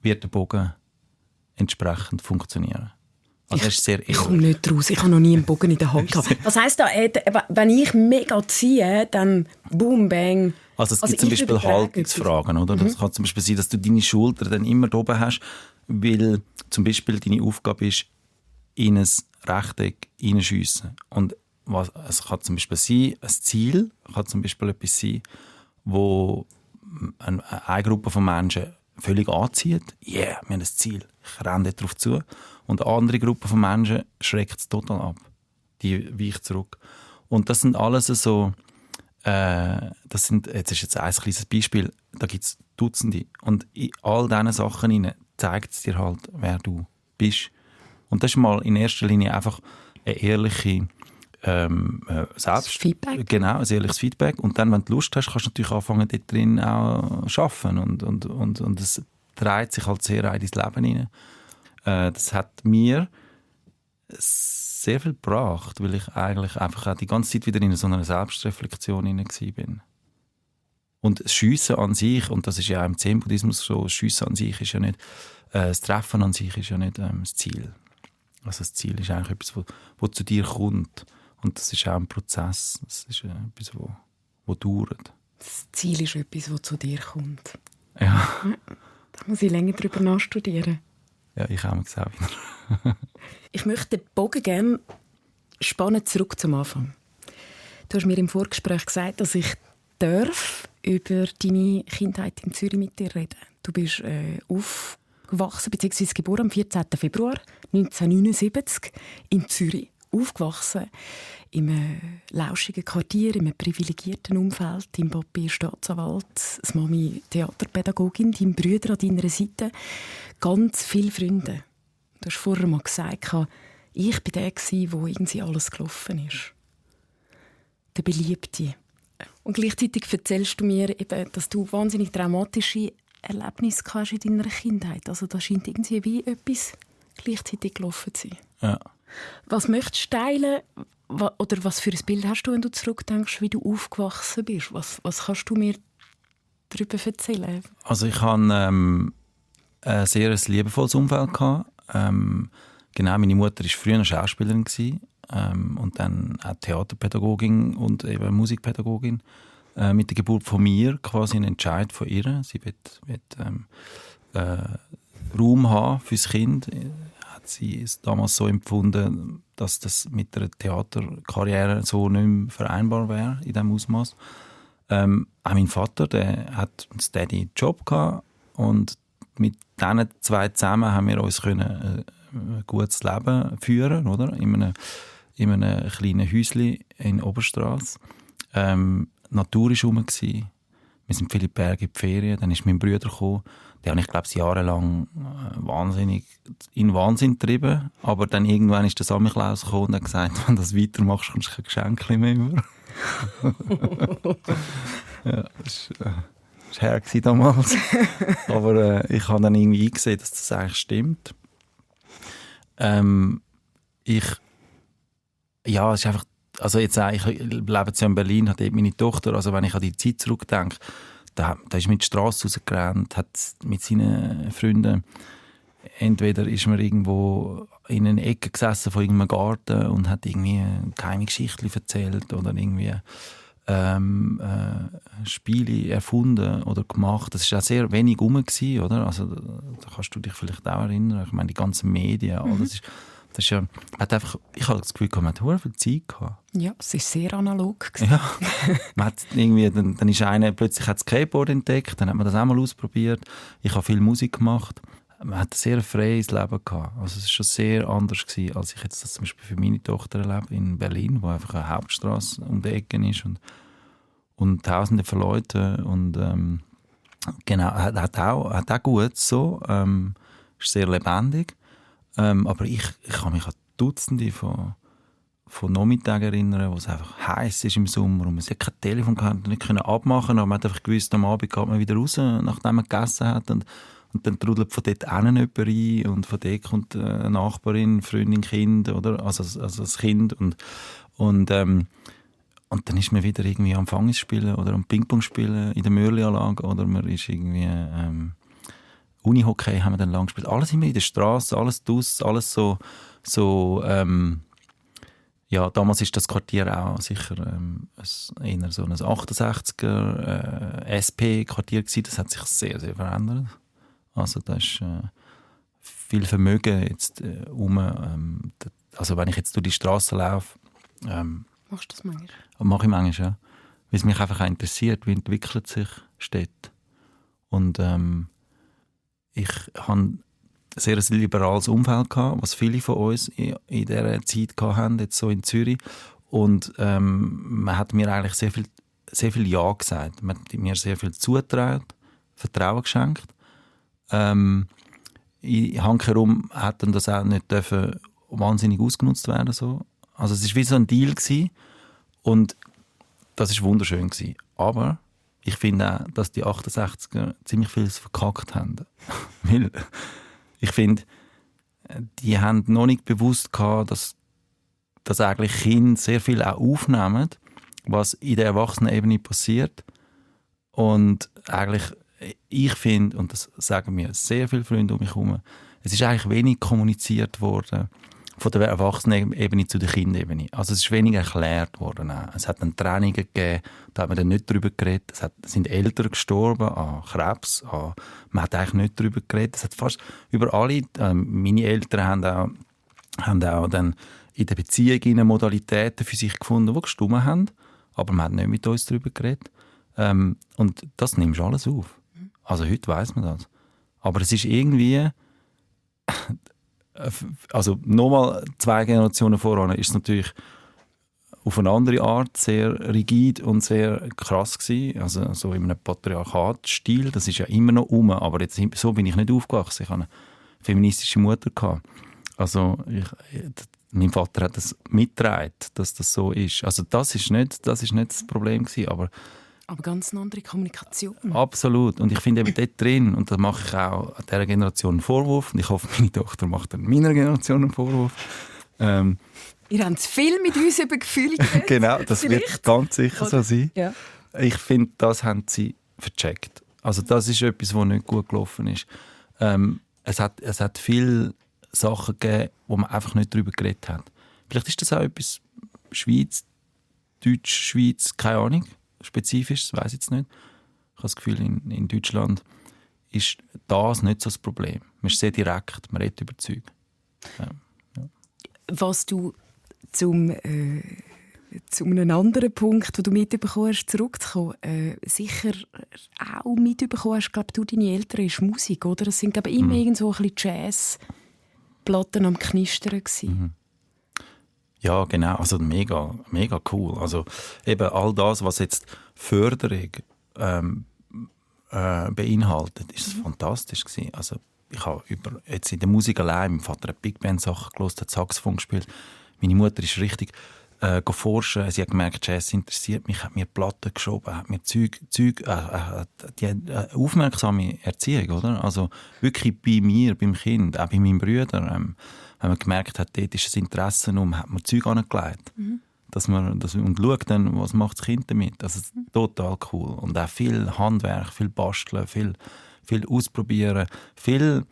wird der Bogen entsprechend funktionieren. Also ich komme nicht raus. Ich habe noch nie einen Bogen in der Hand gehabt. Was heisst das? Wenn ich mega ziehe, dann boom, bang. Also es gibt zum Beispiel Haltungsfragen. Oder? Das kann zum Beispiel sein, dass du deine Schulter dann immer oben hast, weil zum Beispiel deine Aufgabe ist, in ein Rechteck hineinschiessen. Und es kann zum Beispiel sein, ein Ziel kann zum Beispiel etwas sein, wo eine Gruppe von Menschen völlig anzieht. Yeah, wir haben ein Ziel. Ich renne darauf zu. Und eine andere Gruppe von Menschen schreckt es total ab. Die weicht zurück. Und das sind alles so, jetzt ist ein kleines Beispiel, da gibt es Dutzende. Und in all diesen Sachen zeigt es dir halt, wer du bist. Und das ist mal in erster Linie einfach eine ehrliche Feedback. Genau, ein ehrliches Feedback. Und dann, wenn du Lust hast, kannst du natürlich anfangen, dort drin auch zu arbeiten. Und es dreht sich halt sehr in dein Leben hinein. Das hat mir sehr viel gebracht, weil ich eigentlich einfach auch die ganze Zeit wieder in so einer Selbstreflexion war. Und das Schiessen an sich, und das ist ja auch im Zen-Buddhismus so, das Schiessen an sich ist ja nicht, das Treffen an sich ist ja nicht das Ziel. Also das Ziel ist eigentlich etwas, was zu dir kommt. Und das ist auch ein Prozess. Das ist etwas, was dauert. Das Ziel ist etwas, das zu dir kommt. Ja. Da muss ich länger darüber nachstudieren. Ja, ich auch wieder. Ich möchte den Bogen gerne spannen zurück zum Anfang. Du hast mir im Vorgespräch gesagt, dass ich über deine Kindheit in Zürich mit dir reden. Du bist aufgewachsen bzw. geboren am 14. Februar 1979 in Zürich. Aufgewachsen in einem lauschigen Quartier, in einem privilegierten Umfeld. Dein Papi Staatsanwalt, das Mami Theaterpädagogin, dein Bruder an deiner Seite. Ganz viele Freunde. Du hast vorher mal gesagt, ich war der, wo irgendwie alles gelaufen ist. Der Beliebte. Und gleichzeitig erzählst du mir eben, dass du wahnsinnig traumatische Erlebnisse hast in deiner Kindheit. Also da scheint irgendwie wie etwas gleichzeitig gelaufen zu sein. Ja. Was möchtest du teilen? Oder was für ein Bild hast du, wenn du zurückdenkst, wie du aufgewachsen bist? Was kannst du mir darüber erzählen? Also ich hatte ein sehr liebevolles Umfeld. Genau, meine Mutter war früher Schauspielerin und dann auch Theaterpädagogin und eben Musikpädagogin. Mit der Geburt von mir quasi ein Entscheid von ihr. Sie will Raum haben fürs Kind. Hat sie es damals so empfunden, dass das mit der Theaterkarriere so nicht mehr vereinbar wäre in diesem Ausmaß. Auch mein Vater, der hat einen steady Job gehabt und mit diesen zwei zusammen haben wir uns ein gutes Leben führen, oder? In einem kleinen Häuschen in Oberstrasse. Natur war rum. Wir sind viele Berge in die Ferien. Dann ist mein Bruder gekommen. Den habe ich, glaube ich, jahrelang in Wahnsinn getrieben. Aber dann irgendwann ist der Samichlaus gekommen und hat gesagt, wenn du das weitermachst, kommst du kein Geschenk mehr über. Ja, das war her damals. Aber ich habe dann irgendwie eingesehen, dass das eigentlich stimmt. Es ist einfach, also jetzt ich lebe jetzt ja in Berlin, habe meine Tochter, also wenn ich an die Zeit zurückdenke, da ist mit die Strasse rausgerannt, hat mit seinen Freunden, entweder ist man irgendwo in einer Ecke gesessen von irgendeinem Garten und hat irgendwie geheime Geschichten erzählt oder irgendwie Spiele erfunden oder gemacht. Das war auch sehr wenig rum, oder? Also da kannst du dich vielleicht auch erinnern. Ich meine, die ganzen Medien, alles das ist ja, ich habe das Gefühl, man hat sehr viel Zeit gehabt. Ja, es war sehr analog. Ja. Man hat irgendwie, dann ist einer plötzlich hat das Skateboard entdeckt, dann hat man das auch mal ausprobiert. Ich habe viel Musik gemacht. Man hat ein sehr freies Leben gehabt. Also es war schon sehr anders gewesen, als ich jetzt das zum Beispiel für meine Tochter erlebe in Berlin, wo einfach eine Hauptstrasse um die Ecke ist und Tausende von Leuten. Und genau, hat auch gut so. Ist sehr lebendig. Aber ich kann mich an Dutzende von Nachmittagen erinnern, wo es einfach heiß ist im Sommer und man hat kein Telefon gehabt, nicht können abmachen, aber man hat einfach gewusst, am Abend geht man wieder raus, nachdem man gegessen hat und dann trudelt von dort hin jemand rein und von dort kommt eine Nachbarin, Freundin, Kind, oder? Also das Kind und dann ist man wieder irgendwie am Fangis spielen oder am Ping-Pong spielen in der Mörli-Anlage oder man ist irgendwie Unihockey haben wir dann lang gespielt. Alles immer in der Straße, alles draussen, alles so ja, damals ist das Quartier auch sicher eher so ein 68er SP-Quartier gewesen. Das hat sich sehr, sehr verändert. Also da ist viel Vermögen jetzt also wenn ich jetzt durch die Straße laufe, machst du das manchmal? Mache ich manchmal, ja. Weil es mich einfach auch interessiert, wie entwickelt sich Städte. Und ich habe ein sehr liberales Umfeld gehabt, was viele von uns in dieser Zeit hatten, jetzt so in Zürich. Und man hat mir eigentlich sehr viel Ja gesagt. Man hat mir sehr viel zugetraut, Vertrauen geschenkt. Handherum hat dann das auch nicht dürfen wahnsinnig ausgenutzt werden. So. Also es war wie so ein Deal gewesen. Und das war wunderschön gewesen. Aber ich finde auch, dass die 68er ziemlich viel verkackt haben. Weil ich finde, die haben noch nicht bewusst gehabt, dass eigentlich Kinder sehr viel auch aufnehmen, was in der Erwachsenenebene passiert. Und eigentlich, ich finde, und das sagen mir sehr viele Freunde um mich herum, es ist eigentlich wenig kommuniziert worden von der Erwachsenenebene zu der Kindebene. Also es ist wenig erklärt worden. Es hat dann Trennungen gegeben, da hat man dann nicht darüber geredet. Es sind Eltern gestorben an Krebs. Man hat eigentlich nicht darüber geredet. Es hat fast über alle, meine Eltern haben auch dann in der Beziehung Modalitäten für sich gefunden, die gestimmt haben. Aber man hat nicht mit uns darüber geredet. Und das nimmst du alles auf. Also heute weiss man das. Aber es ist irgendwie... Also nochmal 2 Generationen voran ist es natürlich auf eine andere Art sehr rigid und sehr krass gewesen. Also so in einem Patriarchatsstil, das ist ja immer noch aber jetzt, so bin ich nicht aufgewachsen. Ich hatte eine feministische Mutter gehabt. Also mein Vater hat das mitgetragen, dass das so ist. Also das ist nicht das Problem gewesen, aber ganz eine andere Kommunikation. Absolut. Und ich finde eben dort drin, und da mache ich auch dieser Generation einen Vorwurf, und ich hoffe, meine Tochter macht dann meiner Generation einen Vorwurf. Ihr habt viel mit uns über Gefühle geredet. Genau, das wird ganz sicher so sein. Ja. Ich finde, das haben sie vercheckt. Also das ist etwas, was nicht gut gelaufen ist. Es hat viele Sachen gegeben, wo man einfach nicht darüber geredet hat. Vielleicht ist das auch etwas Schweiz, Deutsch, Schweiz, keine Ahnung. Spezifisch, das weiss ich jetzt nicht. Ich habe das Gefühl, in Deutschland ist das nicht so das Problem. Man ist sehr direkt, man redet über Zeug. Ja. Was du zu einem anderen Punkt, den du mitbekommen hast, zurückzukommen, sicher auch mitbekommen hast, glaube du, deine Eltern, ist Musik, oder? Das sind, glaube ich, immer irgendwo ein bisschen Jazzplatten am Knistern gewesen. Ja, genau. Also mega, mega cool. Also eben all das, was jetzt Förderung beinhaltet, ist fantastisch gewesen. Also ich habe jetzt in der Musik allein, mein Vater hat Big Band Sachen gehört, hat Saxophon gespielt. Meine Mutter ist richtig forschen. Sie hat gemerkt, Jazz interessiert mich, hat mir Platten geschoben, hat mir Zeug die aufmerksame Erziehung, oder? Also wirklich bei mir, beim Kind, auch bei meinen Brüdern. Wenn man gemerkt hat, dort ist ein Interesse hat man Zeug angelegt. Und schaut dann, was macht das Kind damit. Das ist total cool. Und auch viel Handwerk, viel Basteln, viel ausprobieren, viel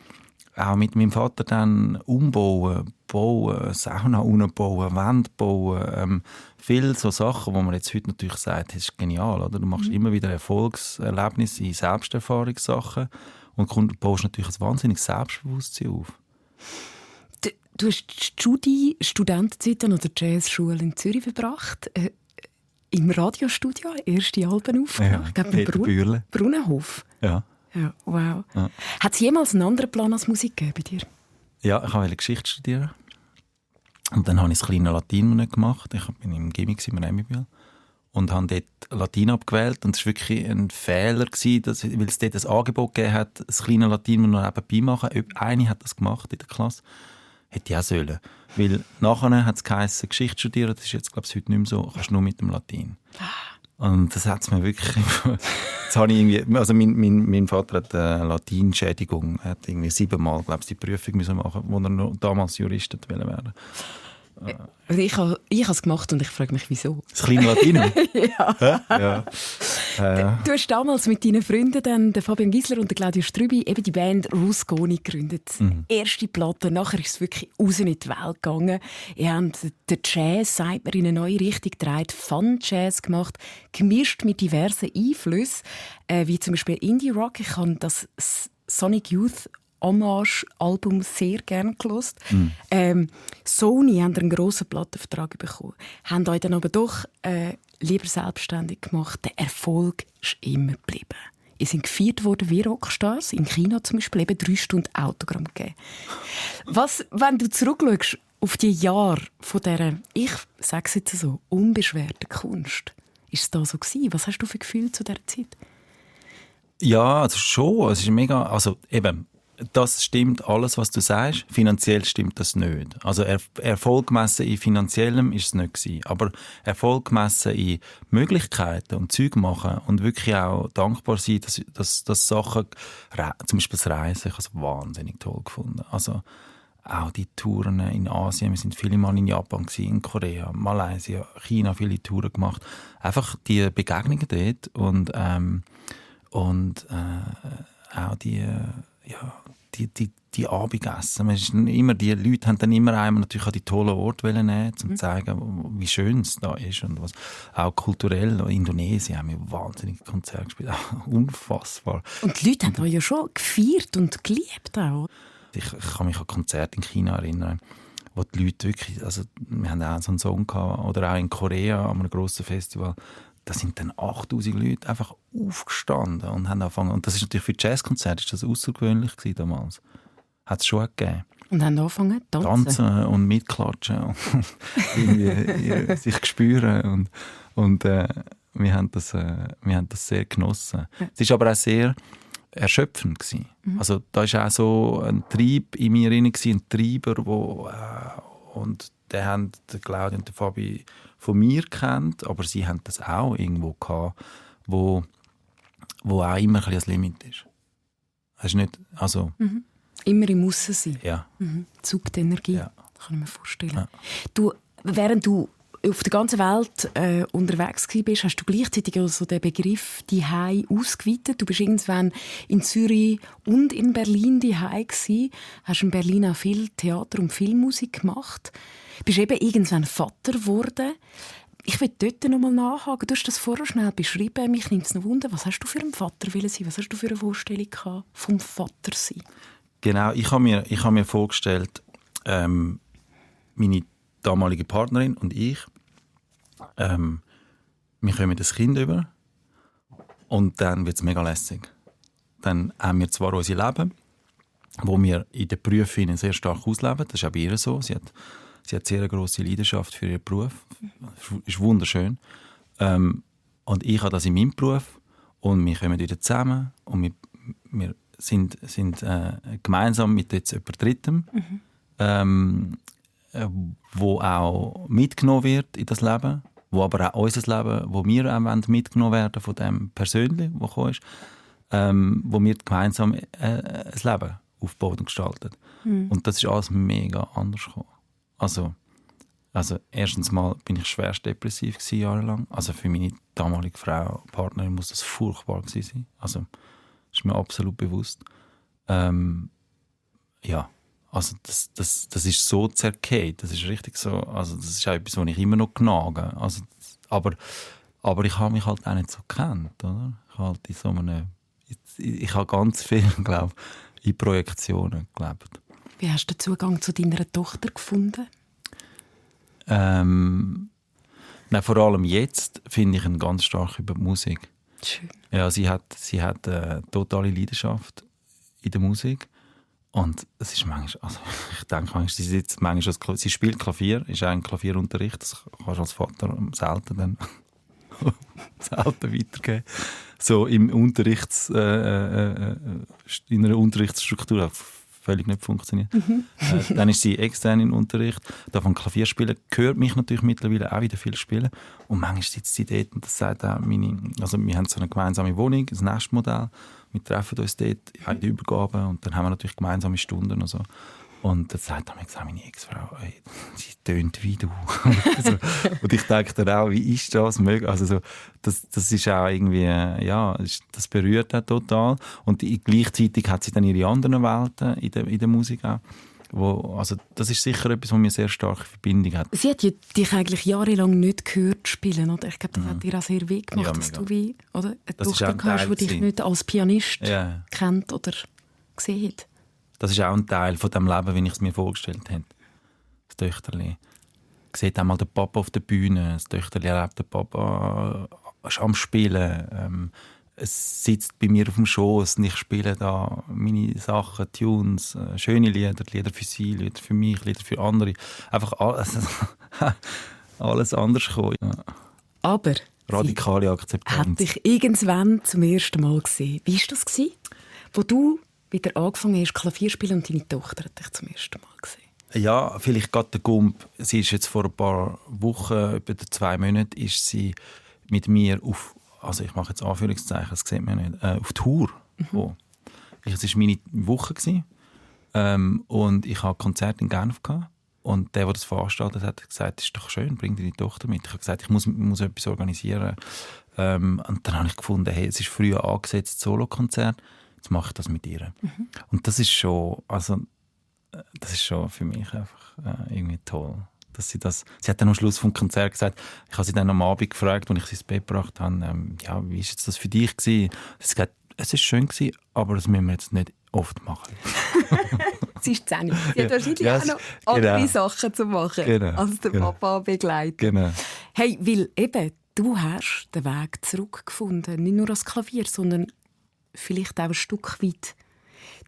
auch mit meinem Vater dann umbauen, Sauna umbauen, Wände bauen. Viel so Sachen, wo man jetzt heute natürlich sagt, das ist genial. Oder? Du machst immer wieder Erfolgserlebnisse in Selbsterfahrungssachen und baust natürlich ein wahnsinniges Selbstbewusstsein auf. Du hast Studentenzeit an der Jazzschule in Zürich verbracht. Im Radiostudio, erste Alben aufgenommen. Ja, ich glaube, Peter Bürle. Brunnenhof. Ja. Ja, wow. Ja. Hat es jemals einen anderen Plan als Musik gegeben bei dir? Ja, ich wollte Geschichte studieren. Und dann habe ich das kleine Latin nicht gemacht. Ich war im Gimmick in Emibühl und habe dort Latin abgewählt. Und es war wirklich ein Fehler, weil es dort ein Angebot gegeben hat, das kleine Latin noch nebenbei machen. Eine hat das gemacht in der Klasse. Hätte ich auch sollen. Weil nachher hat es geheißen, Geschichte studieren, das ist jetzt, glaube ich, heute nicht mehr so, kannst nur mit dem Latein. Und das hat es mir wirklich... Jetzt habe ich irgendwie, also mein Vater hat eine Latinschädigung. Er hat irgendwie 7-mal, glaube ich, die Prüfung müssen machen, wo er noch damals Jurist werden wollte. Ich habe es gemacht und ich frage mich, wieso. Das kleine Latinum? Ja. Du hast damals mit deinen Freunden, dann, der Fabian Gisler und der Claudio Strüby, eben die Band Rusconi gegründet. Erste Platte, nachher ist es wirklich raus in die Welt gegangen. Ihr habt den Jazz, sagt man, in eine neue Richtung gedreht, Fun-Jazz gemacht, gemischt mit diversen Einflüssen, wie zum Beispiel Indie-Rock. Ich habe das Sonic Youth Hommage-Album sehr gerne gehört. Sony haben einen grossen Plattenvertrag bekommen. Haben euch dann aber doch lieber selbstständig gemacht. Der Erfolg ist immer geblieben. Ihr seid gefeiert worden wie Rockstars. In China zum Beispiel eben 3 Stunden Autogramm gegeben. Was, wenn du zurückschaust auf die Jahre von dieser, ich sage es jetzt so, unbeschwerten Kunst, ist es da so gewesen? Was hast du für Gefühle zu dieser Zeit? Ja, also schon. Es ist mega, also eben, das stimmt alles, was du sagst. Finanziell stimmt das nicht. Also Erfolg gemessen in Finanziellem ist es nicht gewesen. Aber Erfolg gemessen in Möglichkeiten und Zeug machen und wirklich auch dankbar sein, dass Sachen, zum Beispiel das Reisen, ich habe es wahnsinnig toll gefunden. Also auch die Touren in Asien, wir sind viele Mal in Japan gewesen, in Korea, Malaysia, China, viele Touren gemacht. Einfach die Begegnungen dort und auch die Abendessen. Die Leute haben dann immer einmal natürlich an die tollen Orte nehmen, um zu zeigen, wie schön es da ist und was. Auch kulturell, in Indonesien haben wir wahnsinnige Konzerte gespielt, unfassbar. Und die Leute haben euch ja schon gefeiert und geliebt auch. Ich kann mich an Konzerte in China erinnern, wo die Leute wirklich, also wir haben auch so einen Song gehabt, oder auch in Korea an einem grossen Festival. Da sind dann 8000 Leute einfach aufgestanden und haben angefangen. Und das ist natürlich für Jazzkonzerte ist das außergewöhnlich gewesen damals. Hat es schon gegeben. Und haben angefangen zu tanzen und mitklatschen und irgendwie sich spüren und wir haben das sehr genossen. Es war aber auch sehr erschöpfend gewesen. Also da war auch so ein Trieb in mir drin, ein Treiber, und den haben der Claudio und der Fabi von mir kennt, aber sie haben das auch irgendwo gehabt, wo auch immer ein bisschen das Limit ist. Hast du nicht, also immer im Aussen sein. Ja. Zug die Energie. Ja. Das kann ich mir vorstellen. Ja. Du, während du auf der ganzen Welt unterwegs warst, hast du gleichzeitig also den Begriff «Dihei» ausgeweitet. Du bist irgendwann in Zürich und in Berlin «Dihei» gsi. Hast in Berlin auch viel Theater- und Filmmusik gemacht. Bist eben irgendwann Vater geworden. Ich will dort noch mal nachhaken. Du hast das vorher schnell beschrieben. Mich nimmt es noch Wunder. Was hast du für ein Vater sein? Was hast du für eine Vorstellung gehabt vom Vatersein? Genau, ich habe mir vorgestellt, meine damalige Partnerin und ich, wir kommen das Kind über und dann wird es mega lässig. Dann haben wir zwar unser Leben, wo wir in den Berufen sehr stark ausleben. Das ist auch bei ihr so. Sie hat sehr eine grosse Leidenschaft für ihren Beruf. Das ist wunderschön. Und ich habe das in meinem Beruf und wir kommen wieder zusammen und wir sind gemeinsam mit jetzt jemand Drittem, wo auch mitgenommen wird in das Leben, wo aber auch unser Leben, wo wir auch mitgenommen werden von dem Persönlichen, das gekommen ist, wo wir gemeinsam ein Leben aufbauen und gestalten. Und das ist alles mega anders gekommen. Also erstens mal bin ich schwerst depressiv gewesen, jahrelang. Also für meine damalige Frau, Partnerin, muss das furchtbar gewesen sein. Also ist mir absolut bewusst. Ja, also das ist so zerkehrt. Das ist richtig so. Also das ist auch etwas, was ich immer noch genage. Also, aber ich habe mich halt auch nicht so gekannt, oder? Ich habe ganz viel, glaube ich, in Projektionen gelebt. Wie hast du den Zugang zu deiner Tochter gefunden? Nein, vor allem jetzt finde ich ihn ganz stark über die Musik. Schön. Ja, sie hat totale Leidenschaft in der Musik. Und es ist manchmal, also ich denke manchmal, sie spielt Klavier, ist auch ein Klavierunterricht, das kannst du als Vater selten weitergeben. So im in einer Unterrichtsstruktur völlig nicht funktioniert. Dann ist sie extern in Unterricht, davon Klavier spielen, gehört mich natürlich mittlerweile auch wieder viel spielen. Und manchmal sitzt sie dort und das sagt auch also wir haben so eine gemeinsame Wohnung, das Nestmodell. Wir treffen uns dort in der Übergabe und dann haben wir natürlich gemeinsame Stunden und so. Und dann sagt auch meine Ex-Frau, sie tönt wie du. Und ich denke dann auch, wie ist das möglich? Also so, das ist auch irgendwie, das berührt auch total. Und gleichzeitig hat sie dann ihre anderen Welten in der Musik auch. Also das ist sicher etwas, was mir sehr starke Verbindung hat. Sie hat dich eigentlich jahrelang nicht gehört spielen, oder? Ich glaube, das hat dir auch sehr weh gemacht, dass du wie, oder? Eine Tochter hast, die dich nicht als Pianist kennt oder gesehen hat. Das ist auch ein Teil von dem Leben, wie ich es mir vorgestellt habe. Das Töchterli sieht einmal den Papa auf der Bühne, das Töchterli erlebt den Papa am Spielen. Es sitzt bei mir auf dem Schoß und ich spiele da meine Sachen, Tunes, schöne Lieder für sie, Lieder für mich, Lieder für andere. Einfach alles anders gekommen. Ja. Aber radikale Akzeptanz. Hat dich irgendwann zum ersten Mal gesehen. Wie war das, wo du wieder angefangen hast, Klavier spielen und deine Tochter hat dich zum ersten Mal gesehen? Ja, vielleicht gerade der Gump. Sie ist jetzt vor ein paar Wochen, etwa 2 Monate, ist sie mit mir also ich mache jetzt Anführungszeichen, das sieht man nicht, auf Tour. Es war meine Woche und ich hatte ein Konzert in Genf gehabt. Und der das veranstaltet hat, gesagt, das ist doch schön, bring deine Tochter mit. Ich habe gesagt, ich muss etwas organisieren. Und dann habe ich gefunden, hey, es ist früher angesetzt, Solokonzert. Jetzt mache ich das mit ihr. Und das ist schon für mich einfach irgendwie toll. Dass sie hat dann am Schluss vom Konzert gesagt, ich habe sie dann am Abend gefragt, als ich sie ins Bett gebracht habe, wie war das für dich gewesen? Sie hat gesagt, es war schön gewesen, aber das müssen wir jetzt nicht oft machen. Sie ist 10. Sie hat wahrscheinlich auch noch andere Sachen zu machen, als der Papa begleitet. Genau. Hey, weil eben, du hast den Weg zurückgefunden, nicht nur als Klavier, sondern vielleicht auch ein Stück weit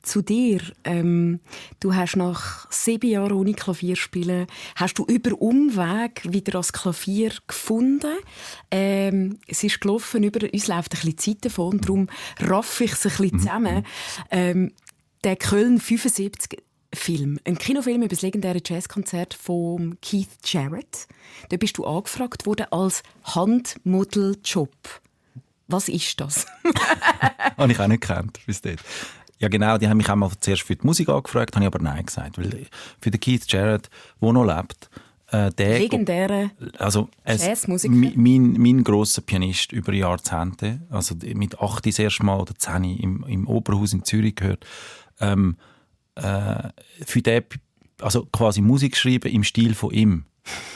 zu dir. Du hast nach 7 Jahren ohne Klavier spielen, hast du über Umweg wieder als Klavier gefunden. Es ist gelaufen, über uns läuft ein bisschen Zeit davon, und darum raffe ich es ein bisschen zusammen. Der Köln 75 Film, ein Kinofilm über das legendäre Jazzkonzert von Keith Jarrett. Da bist du angefragt worden als Handmodeljob. Was ist das? Habe ich auch nicht gekannt bis dort. Ja genau, die haben mich auch mal zuerst für die Musik angefragt, habe ich aber nein gesagt. Weil für den Keith Jarrett, der noch lebt, legendäre Jazzmusiker. Mein grosser Pianist über Jahrzehnte, also mit 8 das erste Mal oder 10 im Opernhaus in Zürich gehört, für den, also quasi Musik schreiben im Stil von ihm.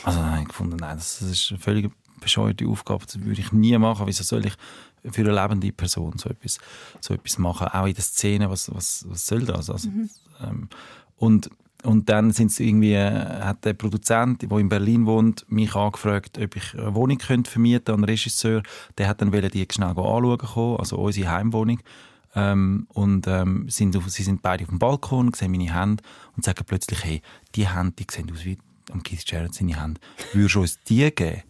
Also dann habe ich gefunden, nein, das ist eine völlig bescheuerte Aufgabe, das würde ich nie machen. Wieso soll ich für eine lebende Person so etwas machen? Auch in der Szene, was soll das? Also, und dann hat der Produzent, der in Berlin wohnt, mich angefragt, ob ich eine Wohnung vermieten könnte. Ein Regisseur, der hat dann die schnell anschauen, also unsere Heimwohnung. Sie sind beide auf dem Balkon, sehen meine Hände und sagen plötzlich, hey, die Hände, die sehen aus wie am Keith Jarrett seine Hände. Würdest du uns die geben?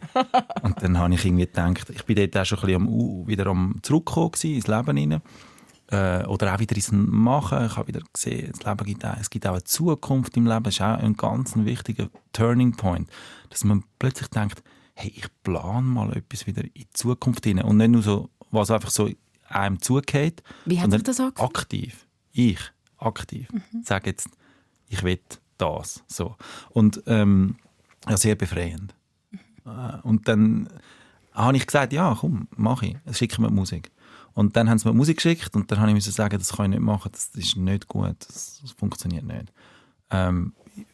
Und dann habe ich irgendwie gedacht, ich bin dort auch schon ein bisschen wieder am Zurückkommen ins Leben hinein. Oder auch wieder ins Machen. Ich habe wieder gesehen, es gibt auch eine Zukunft im Leben. Das ist auch ein ganz wichtiger Turning Point. Dass man plötzlich denkt, hey, ich plane mal etwas wieder in die Zukunft hinein. Und nicht nur so, was einfach so einem zugeht. Wie hat sich das angefangen? Aktiv. Aktiv. Sage jetzt, ich will das. So. Und sehr befreiend. Und dann habe ich gesagt, ja, komm, mach ich. Schick mir die Musik. Und dann haben sie mir die Musik geschickt und dann habe ich sagen, das kann ich nicht machen, das ist nicht gut, das funktioniert nicht.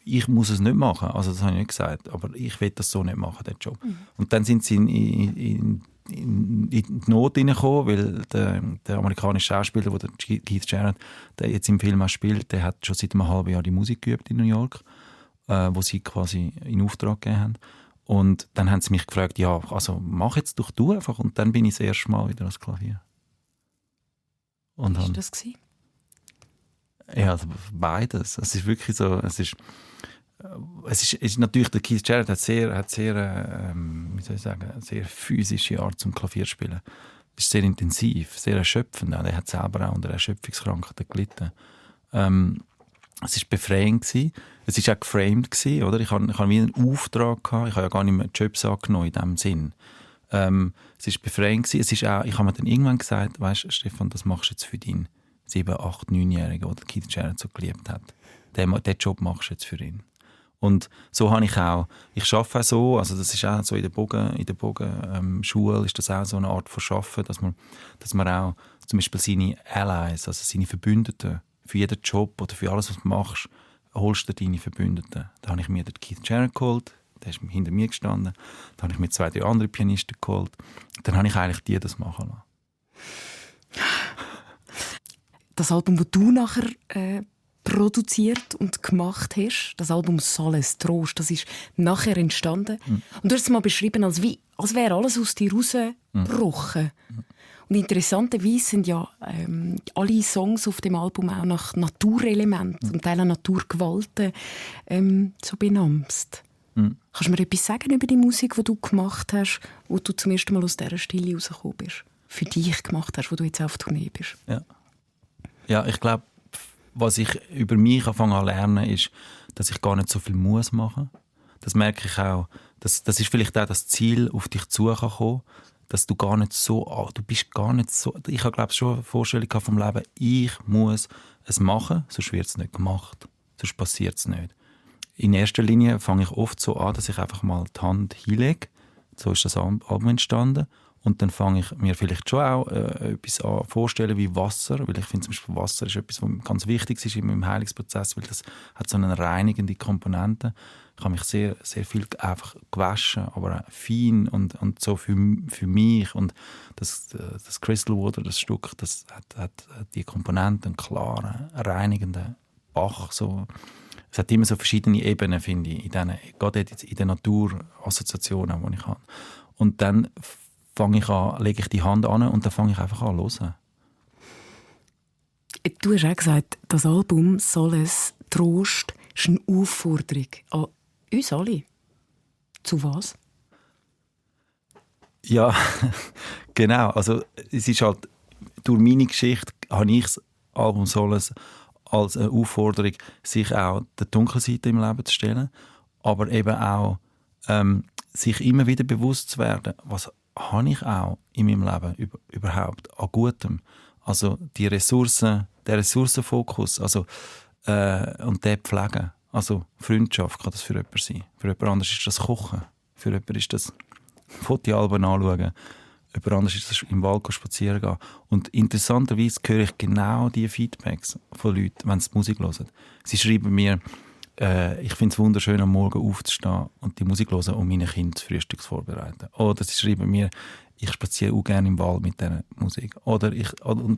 Ich muss es nicht machen, also das habe ich nicht gesagt, aber ich will das so nicht machen, den Job. Und dann sind sie in die Not hineingekommen, weil der amerikanische Schauspieler, der Keith Jarrett, der jetzt im Film auch spielt, der hat schon seit einem halben Jahr die Musik geübt in New York, wo sie quasi in Auftrag gegeben haben. Und dann haben sie mich gefragt, ja, also mach jetzt doch du einfach. Und dann bin ich das erste Mal wieder ans Klavier. Und was war das? Ja, also beides. Es ist wirklich so, es ist natürlich, der Keith Jarrett hat sehr wie soll ich sagen, eine sehr physische Art zum Klavierspielen. Es ist sehr intensiv, sehr erschöpfend. Er hat selber auch unter Erschöpfungskrankheiten gelitten. Es war befreiend gewesen. Es war auch geframed gewesen, oder? Ich hatte wie einen Auftrag gehabt. Ich habe ja gar nicht mehr Jobs angenommen in diesem Sinn. Es war befreiend gewesen. Es ist auch, ich habe mir dann irgendwann gesagt, weißt, Stefan, das machst du jetzt für deinen 7-, 8-, 9-Jährigen, der Keith Jarrett so geliebt hat. Den Job machst du jetzt für ihn. Und so habe ich auch, ich arbeite auch so, also das ist auch so in der Bogenschule ist das auch so eine Art von Arbeiten, dass man auch zum Beispiel seine Allies, also seine Verbündeten, für jeden Job oder für alles, was du machst, holst du deine Verbündeten. Da habe ich mir den Keith Jarrett geholt, der ist hinter mir gestanden, da habe ich mir 2, 3 andere Pianisten geholt, dann habe ich eigentlich die das machen lassen. Das Album, das du nachher produziert und gemacht hast, das Album «Solace», «Trost», das ist nachher entstanden. Und du hast es mal beschrieben, als wäre alles aus dir rausgebrochen. Und interessanterweise sind ja alle Songs auf dem Album auch nach Naturelementen und Teil an Naturgewalten so benamst. Kannst du mir etwas sagen über die Musik, die du gemacht hast, wo du zum ersten Mal aus dieser Stille rausgekommen bist? Für dich gemacht hast, wo du jetzt auf Tournee bist? Ja, ich glaube, was ich über mich anfange zu lernen, ist, dass ich gar nicht so viel muss machen. Das merke ich auch. Das ist vielleicht auch das Ziel, auf dich zukommen, dass du gar nicht so, du bist gar nicht so. Ich habe, glaube ich, schon eine Vorstellung vom Leben. Ich muss es machen, sonst wird es nicht gemacht, sonst passiert es nicht. In erster Linie fange ich oft so an, dass ich einfach mal die Hand hinlege. So ist das Album entstanden. Und dann fange ich mir vielleicht schon auch etwas an vorstellen wie Wasser, weil ich finde zum Beispiel Wasser ist etwas, was ganz wichtig ist in meinem Heilungsprozess, weil das hat so eine reinigende Komponente. Ich habe mich sehr, sehr viel einfach gewaschen, aber auch fein und so für mich. Und das Crystal Water, das Stück, das hat die Komponente, einen klaren, reinigenden Bach. So. Es hat immer so verschiedene Ebenen, finde ich, gerade in den Naturassoziationen, die ich habe. Und dann lege ich die Hand an und dann fange ich einfach an zu hören. Du hast auch gesagt, das Album «Solace», «Trost» ist eine Aufforderung an uns alle. Zu was? Ja, genau. Also, es ist halt, durch meine Geschichte habe ich das Album «Solace» als eine Aufforderung, sich auch der dunklen Seite im Leben zu stellen, aber eben auch sich immer wieder bewusst zu werden, was habe ich auch in meinem Leben überhaupt an Gutem. Also der Ressourcenfokus, also, und den pflegen. Also Freundschaft kann das für jemanden sein. Für jemand anderes ist das Kochen. Für jemanden ist das Fotoalben anschauen. Jemand anderes ist das im Wald spazieren gehen. Und interessanterweise höre ich genau diese Feedbacks von Leuten, wenn sie Musik hören. Sie schreiben mir, ich finde es wunderschön, am Morgen aufzustehen und die Musik hören, um meine Kinder das Frühstück vorzubereiten. Oder sie schreiben mir, ich spaziere auch gerne im Wald mit dieser Musik. Und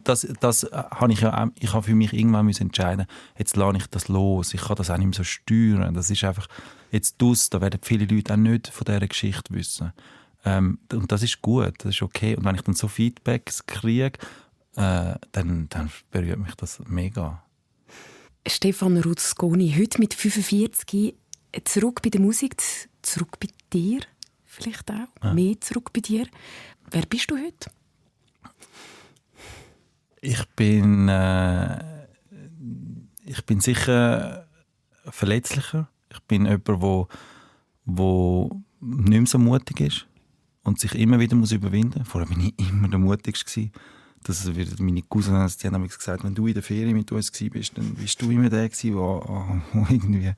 das habe ich ja auch, ich habe für mich irgendwann entscheiden, jetzt lasse ich das los. Ich kann das auch nicht mehr so steuern. Das ist einfach, jetzt da werden viele Leute auch nicht von dieser Geschichte wissen. Und das ist gut, das ist okay. Und wenn ich dann so Feedbacks kriege, dann berührt mich das mega. Stefan Ruzzgoni, heute mit 45, zurück bei der Musik, zurück bei dir, vielleicht auch, mehr zurück bei dir. Wer bist du heute? Ich bin sicher verletzlicher. Ich bin jemand, der nicht mehr so mutig ist und sich immer wieder überwinden muss. Vorher war ich immer der Mutigste. Das wird meine Cousins, die haben gesagt, wenn du in der Ferien mit uns warst, dann bist du immer der gewesen, wo irgendwie,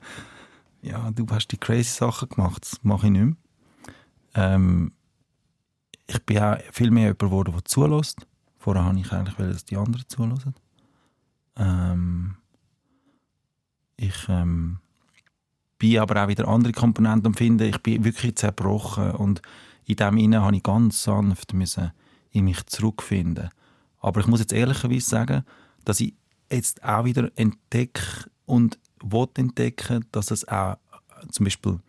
ja, du hast die crazy Sachen gemacht, das mache ich nicht mehr. Ich bin auch viel mehr jemand geworden, der zulässt. Vorher wollte ich eigentlich, dass die anderen zulassen. Ich bin aber auch wieder andere Komponenten empfinden. Ich bin wirklich zerbrochen und in dem Innen musste ich ganz sanft in mich zurückfinden. Aber ich muss jetzt ehrlicherweise sagen, dass ich jetzt auch wieder entdecke und entdecken, dass es auch zum Beispiel,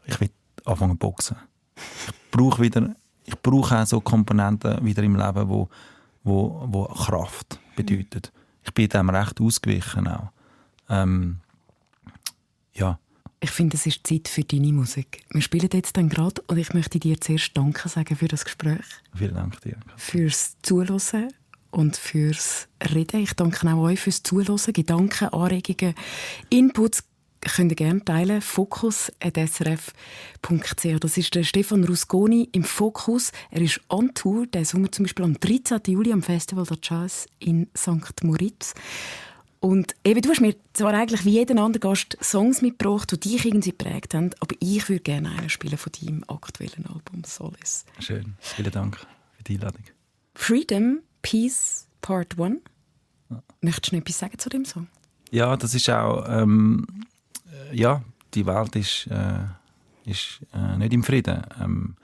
ich will anfangen zu boxen. Ich brauche auch so Komponenten wieder im Leben, wo Kraft bedeutet. Ich bin dem recht ausgewichen auch. Ja. Ich finde, es ist Zeit für deine Musik. Wir spielen jetzt dann gerade und ich möchte dir zuerst Danke sagen für das Gespräch. Vielen Dank dir. Fürs Zuhören und fürs Reden. Ich danke auch euch fürs Zuhören. Gedanken, Anregungen, Inputs könnt ihr gerne teilen. Fokus@srf.ch. Das ist der Stefan Rusconi im Fokus. Er ist on Tour, diesen Sommer zum Beispiel am 13. Juli am Festival der Jazz in St. Moritz. Und eben, du hast mir zwar eigentlich wie jeden anderen Gast Songs mitgebracht, die dich irgendwie geprägt haben, aber ich würde gerne einen spielen von deinem aktuellen Album «Solace». Schön. Vielen Dank für die Einladung. «Freedom, Peace, Part 1». Ja. Möchtest du noch etwas sagen zu dem Song? Ja, das ist auch... die Welt ist nicht im Frieden.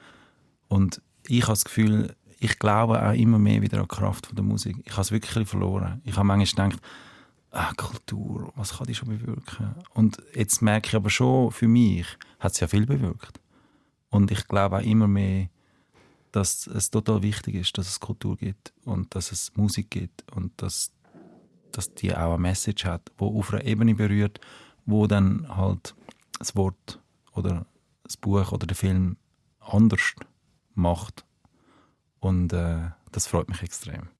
Und ich habe das Gefühl, ich glaube auch immer mehr wieder an die Kraft der Musik. Ich habe es wirklich verloren. Ich habe manchmal gedacht, Kultur, was kann die schon bewirken? Und jetzt merke ich aber schon, für mich hat es ja viel bewirkt. Und ich glaube auch immer mehr, dass es total wichtig ist, dass es Kultur gibt und dass es Musik gibt und dass die auch eine Message hat, die auf einer Ebene berührt, wo dann halt das Wort oder das Buch oder der Film anders macht. Und das freut mich extrem.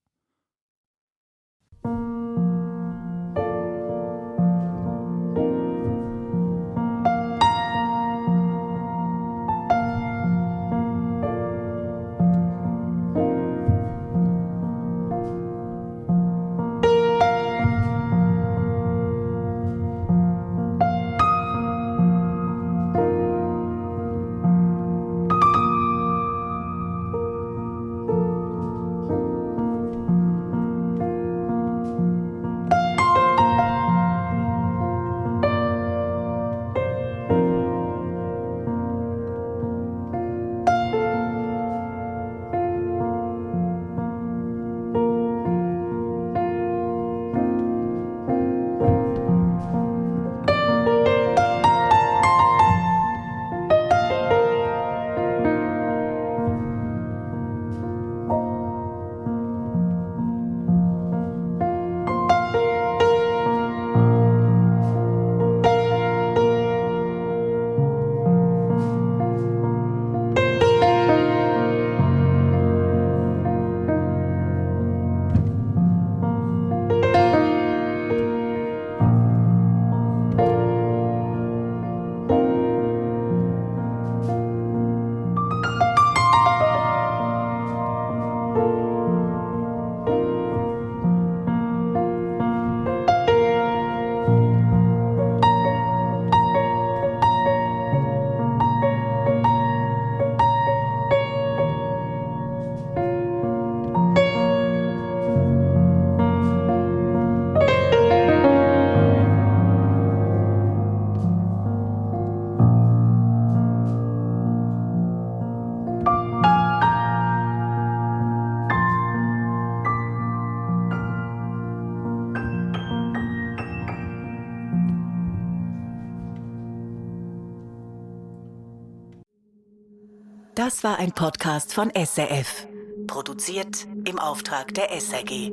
Das war ein Podcast von SRF. Produziert im Auftrag der SRG.